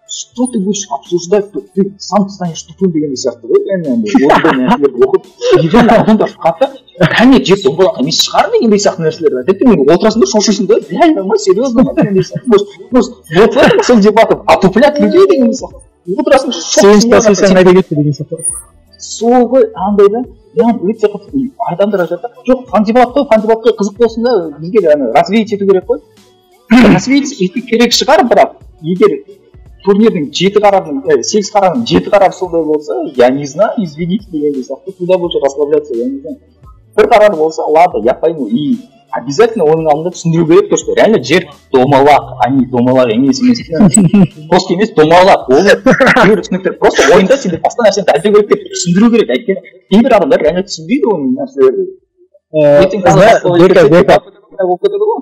что ты будешь обсуждать, то ты сам станешь тупым дегендей сияқты ғой. Реально ондай нәрселерді оқып, реально адамдар қатты кәне жер домалақ емес шығар дегендей сияқты нәрселерді айтады. Мен отырасың да шошисың да, реально ма, серьезно ма дегендей сияқты. Может, вот сол дебаты отуплят людей дегендей сияқты. Отырасың, сен қайда кетті деген сияқты. Сол ғой, андай да, маған өте қатты адамдар айтады, жоқ, фан дебат қой, фан дебат қой, қызық болсын да, бізге ана развитие ету керек қой. Развитие ету керек шығар, бірақ егер турнирдің 7 қарарының, 8 қарарының 7 қарары сондай болса, я не знаю, извините дегендей сияқты, куда больше расслабляться, я не знаю. Бір қарар болса, ладно, я пойму. И обязательно оның алдында түсіндіру керек, то, что реально жер домалақ, а не домалақ емес, плоский емес, домалақ. Оны кейбір түсініктер просто ойында сендер басқа нәрсені дәлелдеу керек деп түсіндіру керек. Әйткені кейбір адамдар реально түсінбейді оның нәрселерді. Болып кетеді ғой.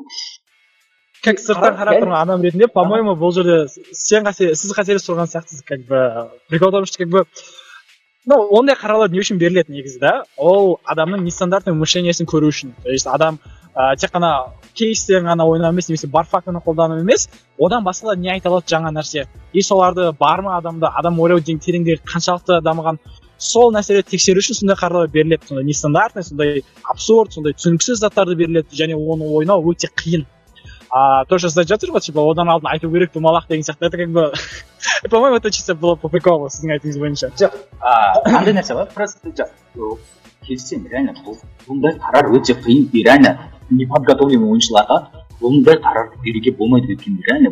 Как сырттан қарап тұрған адам ретінде, по-моему, бұл жерде сіз қателесіп тұрған сияқтысыз, как бы прикол в том, что как бы ну, ондай қарарлар не үшін беріледі негізі да? Ол адамның нестандартный мышлениесін көру үшін. То есть адам тек қана кейстерін ғана ойнау емес, немесе бар фактіні қолдану емес, одан басқа да не айта алады жаңа нәрсе. И соларды бар ма адамда, адам ойлау тереңдігі қаншалықты дамыған, сол нәрселерді тексеру үшін сондай қарарлар беріледі. Сондай нестандартный, сондай абсурд, сондай түсініксіз заттарды беріледі және оны ойнау өте қиын. То, что сіз айтып жатырсыз ғой, типа, одан алдын айту керек домалақ деген сияқты, это как бы, по-моему, это чисто было по приколу, сіздің айтуыңыз бойынша. Жоқ, қандай нәрсе бар, просто жоқ, келісемін, реально, бұндай қарар өте қиын, и реально неподготовленный ойыншыларға бұндай қарарды беруге болмайды, өйткені реально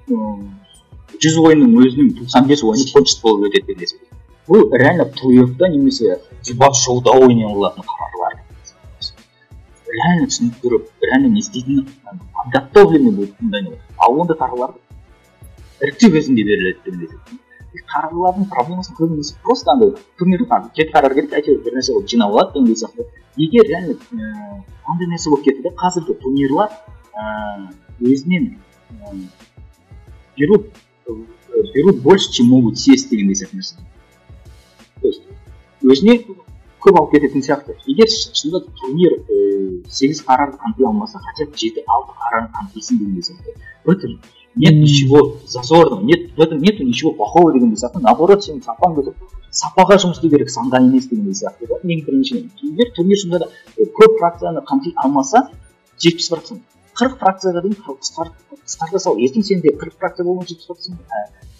100 ойынның өзінің 95 ойыны кончит болып өтеді деген нәрсе. Бұл реально плей-оффта немесе дебат шоуда ойнай алатын қарарлар. Реально түсініп тұрып, реально не істейтінін подготовленный болып тыңдайды. Ал ондай қарарлар іріктеу кезінде беріледі деген нәрсе. Қарарлардың проблемасы көбінесе просто андай турнирдің жеті қарар керек, әйтеуір бір нәрсе болып жинап алады деген сияқты. Егер реально андай нәрсе болып кетті де, қазіргі турнирлар өзінен берут больше, чем могут съесть деген сияқты нәрсе. То есть өзіне көп алып кететін сияқты. Егер шынында турнир 8 қарарды қамти алмаса, хотя бы 7-6 қарарын қамтисын деген сияқты. В этом нет ничего зазорного, нет, в этом нету ничего плохого деген сияқты. Наоборот, сен сапаң көтеріп, сапаға жұмыс істеу керек, санға емес деген сияқты. Ең біріншіден, егер турнир шынында да көп фракцияны қамти алмаса, 70%, 40 фракцияға дейін қысқарта сал. Ертең сенде 40 фракция болуы 70%.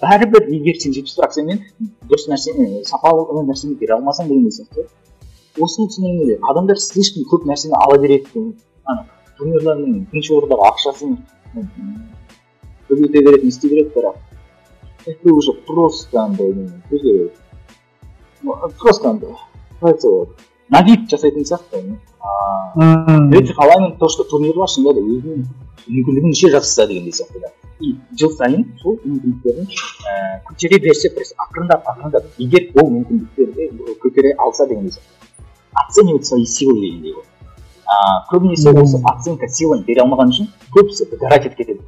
Бәрібір егер сен 70 фракциямен дұрыс нәрсені, сапалы нәрсені бере алмасаң деген сияқты. Осыны түсінемін де, адамдар слишком көп нәрсені ала береді. Ана турнирлардың бірінші орындағы ақшасын көбейте береді, не істей береді, бірақ это уже просто андай, просто андай, қалай айтса болады, на вид жасайтын сияқты. Өте қалаймын то, что турнирлар шынында да өзінің мүмкіндігінше жасаса дегендей сияқты да. И жыл сайын сол мүмкіндіктерін көтере берсе, просто ақырындап, ақырындап, егер ол мүмкіндіктерді көтере алса дегендей сияқты. Оценивать свои силы дегендей ғой. Көбінесе осы оценка силаны бере алмаған үшін көбісі выгорать етіп кетеді.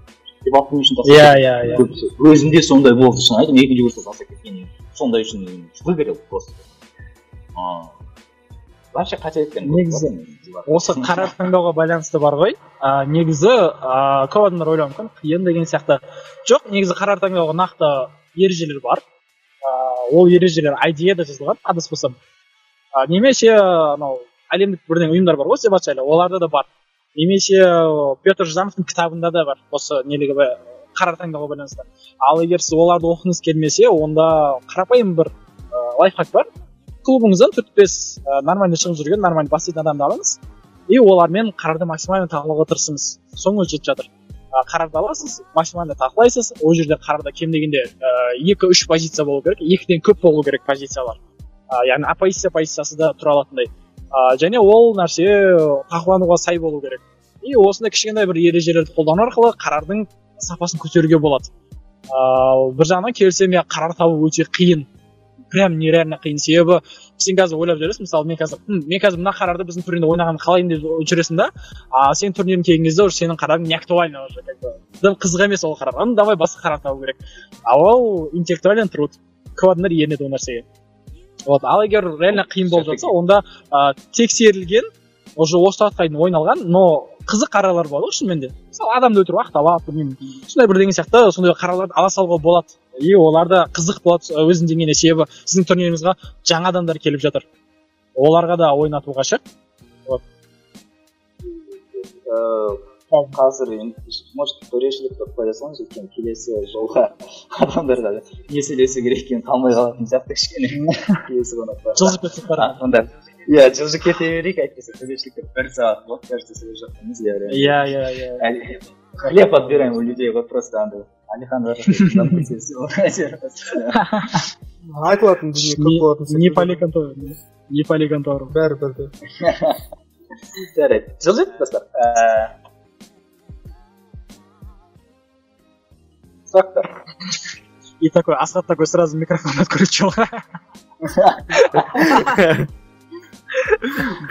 Дебаттың үшін тастап кетеді. Иә. Көбісі. Өзімде сондай болды, шын айтайын, екінші курста тастап кеткен. Сондай үшін выгорел просто. Вообще қателікпен. Негізі осы қарар таңдауға байланысты бар ғой. Негізі көп адамдар ойлауы мүмкін қиын деген сияқты. Жоқ, негізі қарар таңдауға нақты ережелер бар. Ол ережелер IDE-да жазылған, адаспасам. Немесе анау әлемдік бірдеңе ұйымдар бар ғой, дебат жайлы, оларда да бар. Немесе Петр Ждановтың кітабында да бар осы нелігі қарар таңдауға байланысты. Ал егер сіз оларды оқығыңыз келмесе, онда қарапайым бір лайфхак бар. Клубыңыздан 4-5 нормально шығып жүрген, нормально бастайтын адамды алыңыз. И олармен қарарды максимально талқылауға тырысыңыз. Соңы жетіп жатыр. Қарарды аласыз, максимально талқылайсыз. Ол жерде қарарда кем дегенде 2-3 позиция болу керек, 2-ден көп болу керек позициялар. Яғни оппозиция позициясы да тұра алатындай. Және ол нәрсе талқылануға сай болу керек. И осындай кішкентай бір ережелерді қолдану арқылы қарардың сапасын көтеруге болады. Бір жағынан келсем, қарар табу өте қиын. Прям нереально қиын. Себебі сен қазір ойлап жүресің, мысалы мен қазір мына қарарды біздің турнирде ойнағанды қалаймын деп жүресің да, а сен турнирге келген кезде уже сенің қарарың не актуально уже, как бы дым қызық емес ол қарар. Ну давай басқа қарар табу керек. А ол интеллектуальный труд. Көп адамдар ерінеді ол нәрсеге. Вот, ал егер реально қиын болып жатса, онда тексерілген, уже осы уақытқа дейін ойналған, но қызық қарарлар болады ғой шынымен де. Мысалы адамды өлтіру ақталады, білмеймін. Сондай бірдеңе сияқты, сондай қарарларды ала салуға болады. И олар да қызық болады өзінің деңгейінде, себебі сіздің турниріңізге жаңа адамдар келіп жатыр. Оларға да ойнатуға ше. Вот. Қазір енді, может, төрешілік деп қоя салыңыз, өйткені келесі жолға адамдарға не сөйлесу керек екенін қалмай қалатын сияқты кішкене. Келесі қонақтарға. Жылжып кетсек бар. Онда. Иә, жылжып кете берейік, әйтпесе төрешілікте бір сағат болады, кажется, сөйлеп жатқанымыз. Иә. Хлеб отбираем у людей, вот просто андай. Алихан айтылатын дүние көп болатын. Не не поликонтору. Бәрі бірде. Жарайды, жылжиық, достар. Сұрақтар. И такой, Асхат такой сразу микрофон отключил.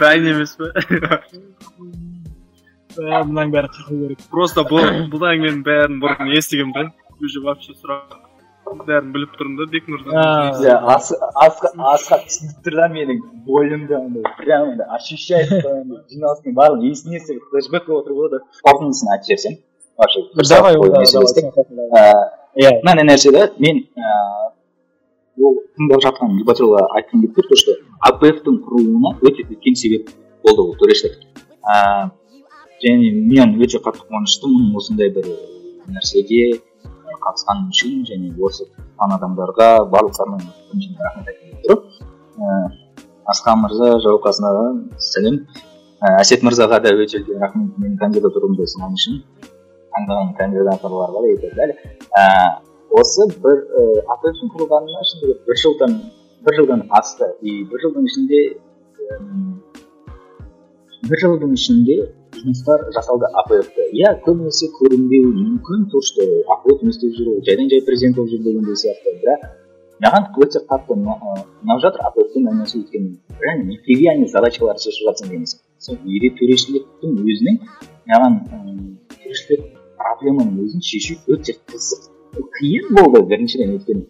Дайын емес пе? Мынаның бәрі қырқу керек. Просто бұл әңгіменің бәрін бұрын естігенмін да. Уже вообще сұрақ бәрін біліп тұрмын да, Бек мырза. Иә, Асхат түсініп тұр да менің бойымды андай, прям андай ощущает, жиналыстың барлығын есіне түсіріп, флешбэк болып отыр ғой да. Қорытындысын айтып жіберсем. Вообще, давай, иә, мынандай нәрсе да, мен ол тыңдап жатқан дебатерларға айтқым келіп тұр, что АПФ-тың құрылуына өте үлкен себеп болды ол төрешілік. Және мен өте қатты қуаныштымын осындай бір нәрсеге қатысқаным үшін, және осы тұтқан адамдарға барлықтарының біріншіден рахмет айтқым келіп тұр. Асқан мырза, Жауқасын аға, сәлем. Әсет мырзаға да өте үлкен рахмет менің кандидатурамды ұсынған үшін, таңдаған кандидаторларға и так далее. Осы бір АПФ-тың құрылғанына шынында бір жылдан асты. И бір жылдың ішінде жұмыстар жасалды АПФ-та. Иә, көбінесе көрінбеуі мүмкін, то что АПФ не істеп жүр, жайдан жай президент болып жүр дегендей сияқты. Бірақ маған өте қатты ұнап жатыр АПФ-тың мәнесі, өйткені реально нетривиальный задачалар шешіп жатсың деген сияқты. Сол төрешіліктің өзінің маған төрешілік проблеманың өзін шешу өте қызық, қиын болды біріншіден, өйткені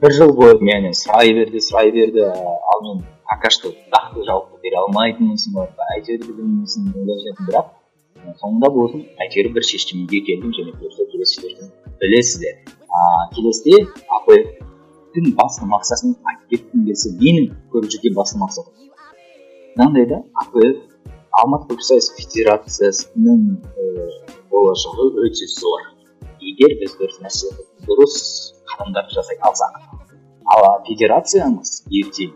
бір жыл бойы мені сұрай берді, ал мен пока что нақты жауапты бере алмайтынмын, әйтеуір білмейсің, ойлап жүретін, бірақ соңында болсын әйтеуір бір шешімге келдім, және бұйырса келесі шешімді білесіздер. Келесіде АПФ-тің басты мақсатын айтып кеткім келсе, менің көріп жүрген басты мақсатым мынандай да: АПФ Алматы пікірсайыс федерациясының болашағы өте зор, егер біз дұрыс нәрсе, дұрыс қадамдар жасай алсақ. Ал федерациямыз ертең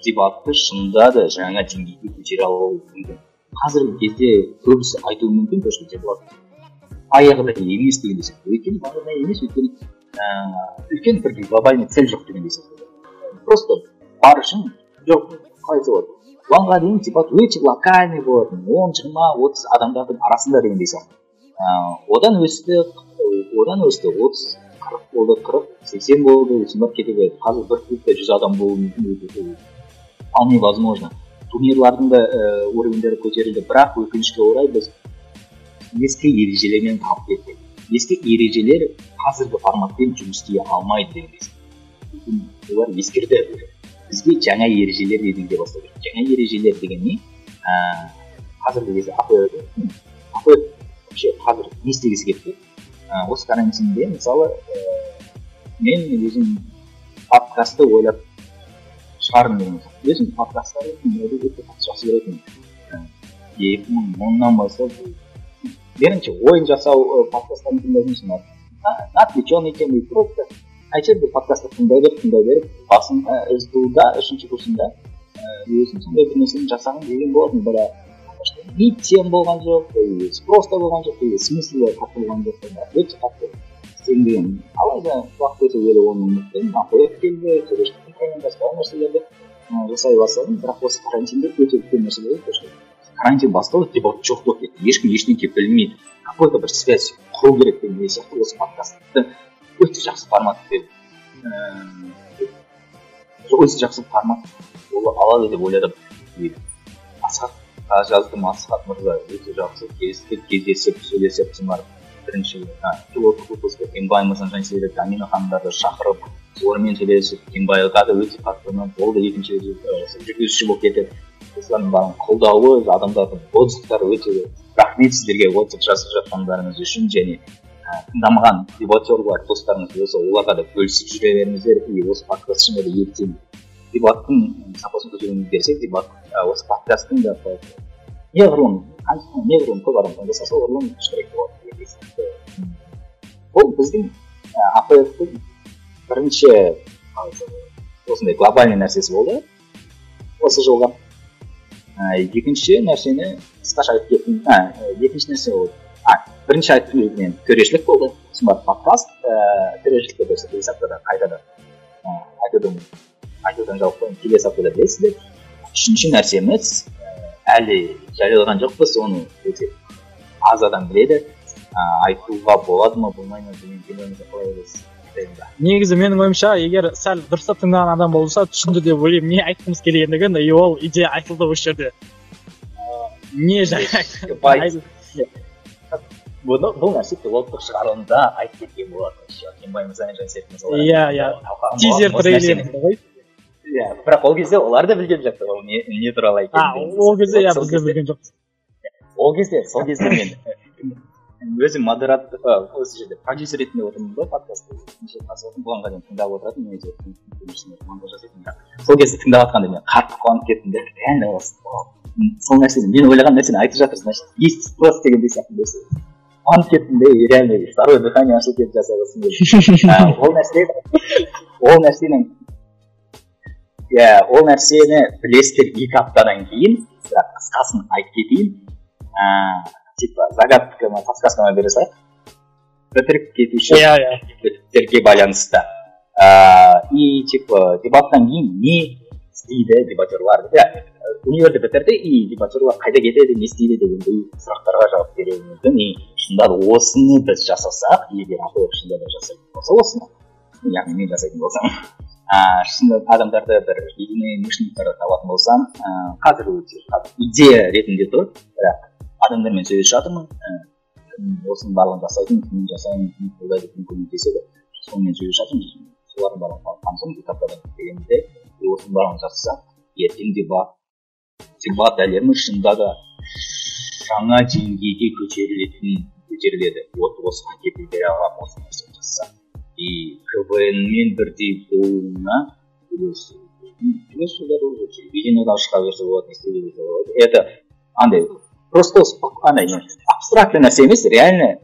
дебатты шынында да жаңа деңгейге көтере алуы мүмкін. Қазіргі кезде көбісі айтуы мүмкін, то что дебат аяғында емес дегендей сияқты. Өйткені бағында емес, өйткені үлкен бір глобальный цель жоқ дегендей сияқты. Просто бар үшін жоқ, қалай айтса болады. Бұған дейін дебат өте локальный болатын, 10, 20, 30 адамдардың арасында дегендей сияқты. Одан өсті, 30, 40 болды, 40, 80 болды, сосын барып кете берді. Қазір бір клубта 100 адам болуы мүмкін, өте вполне возможно. Турнирлардың да уровеньдері көтерілді, бірақ өкінішке орай біз ескі ережелермен қалып кеттік. Ескі ережелер қазіргі форматпен жұмыс істей алмайды деген нәрсе. Олар ескірді. Бізге жаңа ережелер енгізе бастады. Жаңа ережелер деген не? Қазіргі кезде АПФ вообще қазір не істегісі келіп тұр? Осы карантинде мысалы мен өзім подкастты ойлап шығардым деген сияқты. Өзім подкасттарды өте қатты жақсы көретінмін. 2010-нан бастап бірінші ойын жасау подкасттарын тыңдайтынмын. На отвлеченные темы просто әйтеуір бір подкастты тыңдай беріп, басында СДУ-да 3-ші курсында өзім сондай бір нәрсені жасағым келген болатын, бірақ ни тем болған жоқ, спрос та болған жоқ, смысл қатты болған жоқ, өте қатты істегім деген. Алайда уақыт өте келе оны ұмыттым, АПФ келді, төрешілік басқа нәрселерді жасай бастадым. Бірақ осы карантинде өте үлкен нәрсе болды. Карантин басталды, дебат жоқ болып кетті, ешкім ештеңе білмейді. Какой-то бір связь құру керек деген сияқты осы подкастты өте жақсы формат деп, өте жақсы формат бола алады деп ойладым. Асхатқа жаздым, Асхат мырза өте жақсы келістік, кездесіп, сөйлесіп, барып бірінші пилоттық выпуск Кенбай мырзаны Жансерік, Амина ханымдарды шақырып, олармен сөйлесіп, Кенбайға да өте қатты ұнап, ол да екінші жүргізуші болып кетіп, осылардың барлығын қолдауы, адамдардың отзывтары өте рахмет сіздерге отзыв жазып жатқандарыңыз үшін, және тыңдамаған дебатерлар достарыңыз болса, оларға да бөлісіп жүре беріңіздер. И осы подкаст шынында да ертең дебаттың сапасын көтеруіміз берсе, дебат осы подкасттың да неғұрлым неғұрлым көп адам тыңдаса, соғұрлым күштірек болады деген сияқты. Бұл біздің АПФ-тің бірінші осындай глобальный нәрсесі болды осы жылға. Екінші нәрсені қысқаша айтып кеттім. Екінші нәрсе ол бірінші айтып мен төрешілік болды, сосын барып подкаст, төрешілікті біз келесі аптада қайтадан айтудан жалықпаймын, келесі аптада білесіздер. Үшінші нәрсеміз әлі жариялаған жоқпыз, оны өте аз адам біледі. Айтуға болады ма, болмай ма білмеймін, қалай ойлайсыз? Негізі менің ойымша, егер сәл дұрыстап тыңдаған адам болса, түсінді деп ойлаймын не айтқымыз келгендігін, и ол идея айтылды осы жерде. Не жаңа Бұл нәрсе пилоттық шығарылымда айтып кеткен болатын. Кенбай мырза мен Жансерік мырзалар. Иә. Тизер трейлер ғой. Иә, бірақ ол кезде олар да білген жоқ ол не туралы екенін. Ол кезде иә, біз де білген жоқпыз. Ол кезде, сол кезде мен өзім модератор, осы жерде продюсер ретінде отырмын ғой подкастты. Бұған дейін тыңдап отыратын, мен өте монтаж жасайтынмын. Сол кезде тыңдап жатқанда мен қатты қуанып кеттім де, реально осы сол нәрсені, мен ойлаған нәрсені айтып жатыр, значит, есть спрос дегендей сияқты нәрсе. Қуанып кеттім де, реально второе дыхание ашылып кетіп жасағасын келді. Ол нәрсенің ол нәрсені білесіздер 2 аптадан кейін, бірақ қысқасын айтып кетейін. Типа загадка ма, подсказка ма бере салайық. Бітіріп кетуші бітіктерге байланысты. И типа дебаттан кейін не істейді дебатерлар? Универді бітірді, и дебатерлар қайда кетеді, не істейді дегендей сұрақтарға жауап беруі мүмкін. И шынында да осыны біз жасасақ, егер АПФ шынында да жасайтын болса осыны, яғни мен жасайтын болсам, шынында адамдарды бір единомышленниктарды табатын болсам, қазір өте идея ретінде тұр, бірақ адамдармен сөйлесіп жатырмын, осының барлығын жасайтын, кіммен жасаймын, кім қолдайды, кім көмектеседі, сонымен сөйлесіп жатырмын. Солардың барлығын тапқан соң, 2 аптадан дегенде, осының барлығын жасасақ, ертең дебат әлемі шынында да жаңа деңгейге көтеріледі. Вот осыған кепіл бере аламын, осы нәрсені жасасақ. И КВН-мен бірдей болуына плюс уже телевидениедан шыға берсе болады, не істей берсе болады. Это андай просто андай абстрактный нәрсе емес, реально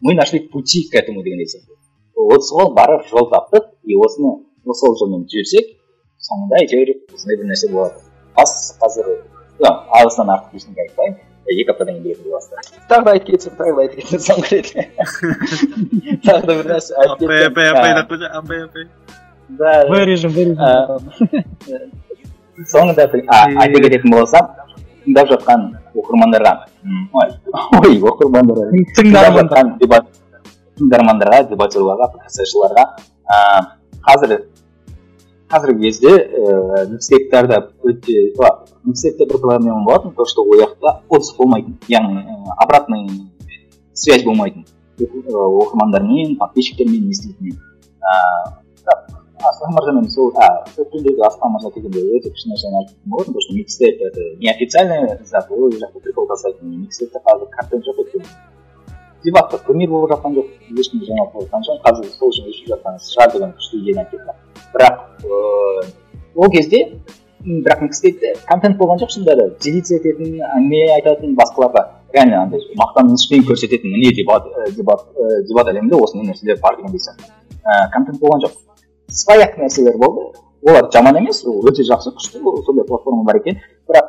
мы нашли пути к этому деген сияқты. Вот сол барып жол таптық, и осыны сол жолмен жүрсек, соңында әйтеуір осындай бір нәрсе болады. Бас қазір алыстан артық ештеңе айтпаймын, 2 аптадан кейін білетін боласыздар. Тағы да айтып кетсем, соңғы рет. Тағы да бір нәрсе айтып кетсем. Апай. Да. Вырежем. Соңында айта кететін болсам, тыңдап жатқан оқырмандарға, оқырмандарға, тыңдап жатқан тыңдармандарға, дебатерларға, подкастшыларға, қазір Қазіргі кезде микстейптарда өте микстейпте бір проблема болатын, то что ол жақта отзыв болмайтын, яғни обратный связь болмайтын оқырмандармен, подписчиктермен, не істейтінмен. Асқан мырзамен сол өткендегі Асқан мырза келгенде өте күшті нәрсені айтқан болатын, то что микстейп это неофициальный зат, ол жақта прикол тастайтын. Микстейпте қазір контент жоқ, өйткені дебатта турнир болып жатқан жоқ, ешкім жаңалық болып жатқан жоқ, қазір сол үшін өшіп жатқан шығар деген күшті идеяны айтып кетті. Бірақ ол кезде бірақ микстейпте контент болған жоқ, шынында да делиться ететін, әңгіме айтатын, басқаларға реально андай мақтанышпен көрсететін, міне дебат дебат дебат әлемінде осындай нәрселер бар дегендей сияқты контент болған жоқ. Свояк нәрселер болды, олар жаман емес, ол өте жақсы, күшті, сондай платформа бар екен, бірақ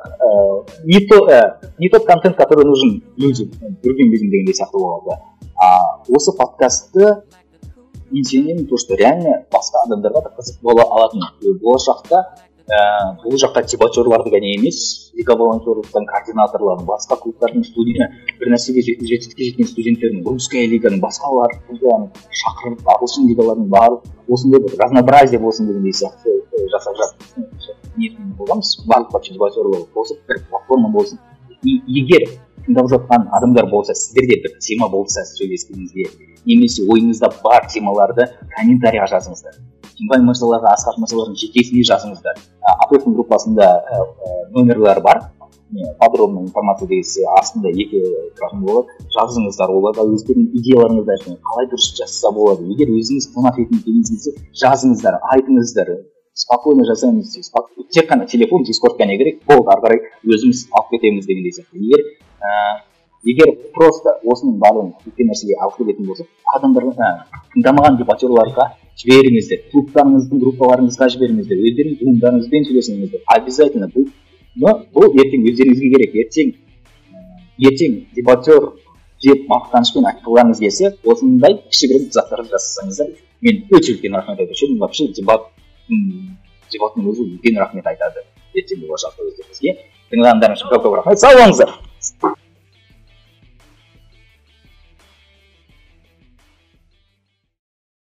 не тот контент, который нужен людям, другим людям дегендей сияқты болады. А осы подкастты мен сенемін, то что реально басқа адамдарға да қызық бола алатын. Болашақта бұл жақта дебатерларды ғана емес, лига волонтерлықтың координаторларын, басқа клубтардың, студия бір нәрсеге жетістікке жеткен студенттердің, русская лиганың, басқалардың шақырып, ағылшын лигаларының барлық осындай бір разнообразие болсын дегендей сияқты жасап ниетпен болғанбыз. Барлық вообще дебатерлар қосып бір платформа болсын. И егер тыңдап жатқан адамдар болса, сіздерде бір тема болса сөйлескеніңізге немесе ойыңызда бар темаларды комментарийға жазыңыздар, Кенбай мырзаларға, Асхат мырзалардың жекесіне жазыңыздар. АПФ группасында номерлар бар, подробная информация деген астында екі тұратын болады, жазыңыздар оларға, өздерінің идеяларыңызды айтыңыз, қалай дұрыс жазса болады. Егер өзіңіз қонақ ретінде келгіңіз келсе, жазыңыздар, айтыңыздар, спокойно жасаймыз, тек қана телефон, Дискорд қана керек болды, ары қарай өзіміз алып кетеміз дегендей сияқты. Егер просто осының барлығын үлкен нәрсеге алып келетін болса, адамдарға, тыңдамаған дебатерларға жіберіңіздер, клубтарыңыздың группаларыңызға жіберіңіздер, өздеріңіздің буындарыңызбен сөйлесіңіздер обязательно. Бұл, но бұл ертең өздеріңізге керек. Ертең дебатер деп мақтанышпен айтқыларыңыз келсе, осындай кішігірім заттарды жасасаңыздар, мен өте үлкен рахмет айтушы едім. Вообще дебаттың өзі үлкен рахмет айтады ертең болашақта өздеріңізге. Тыңдағандарыңыз үшін көп көп рахмет, сау болыңыздар.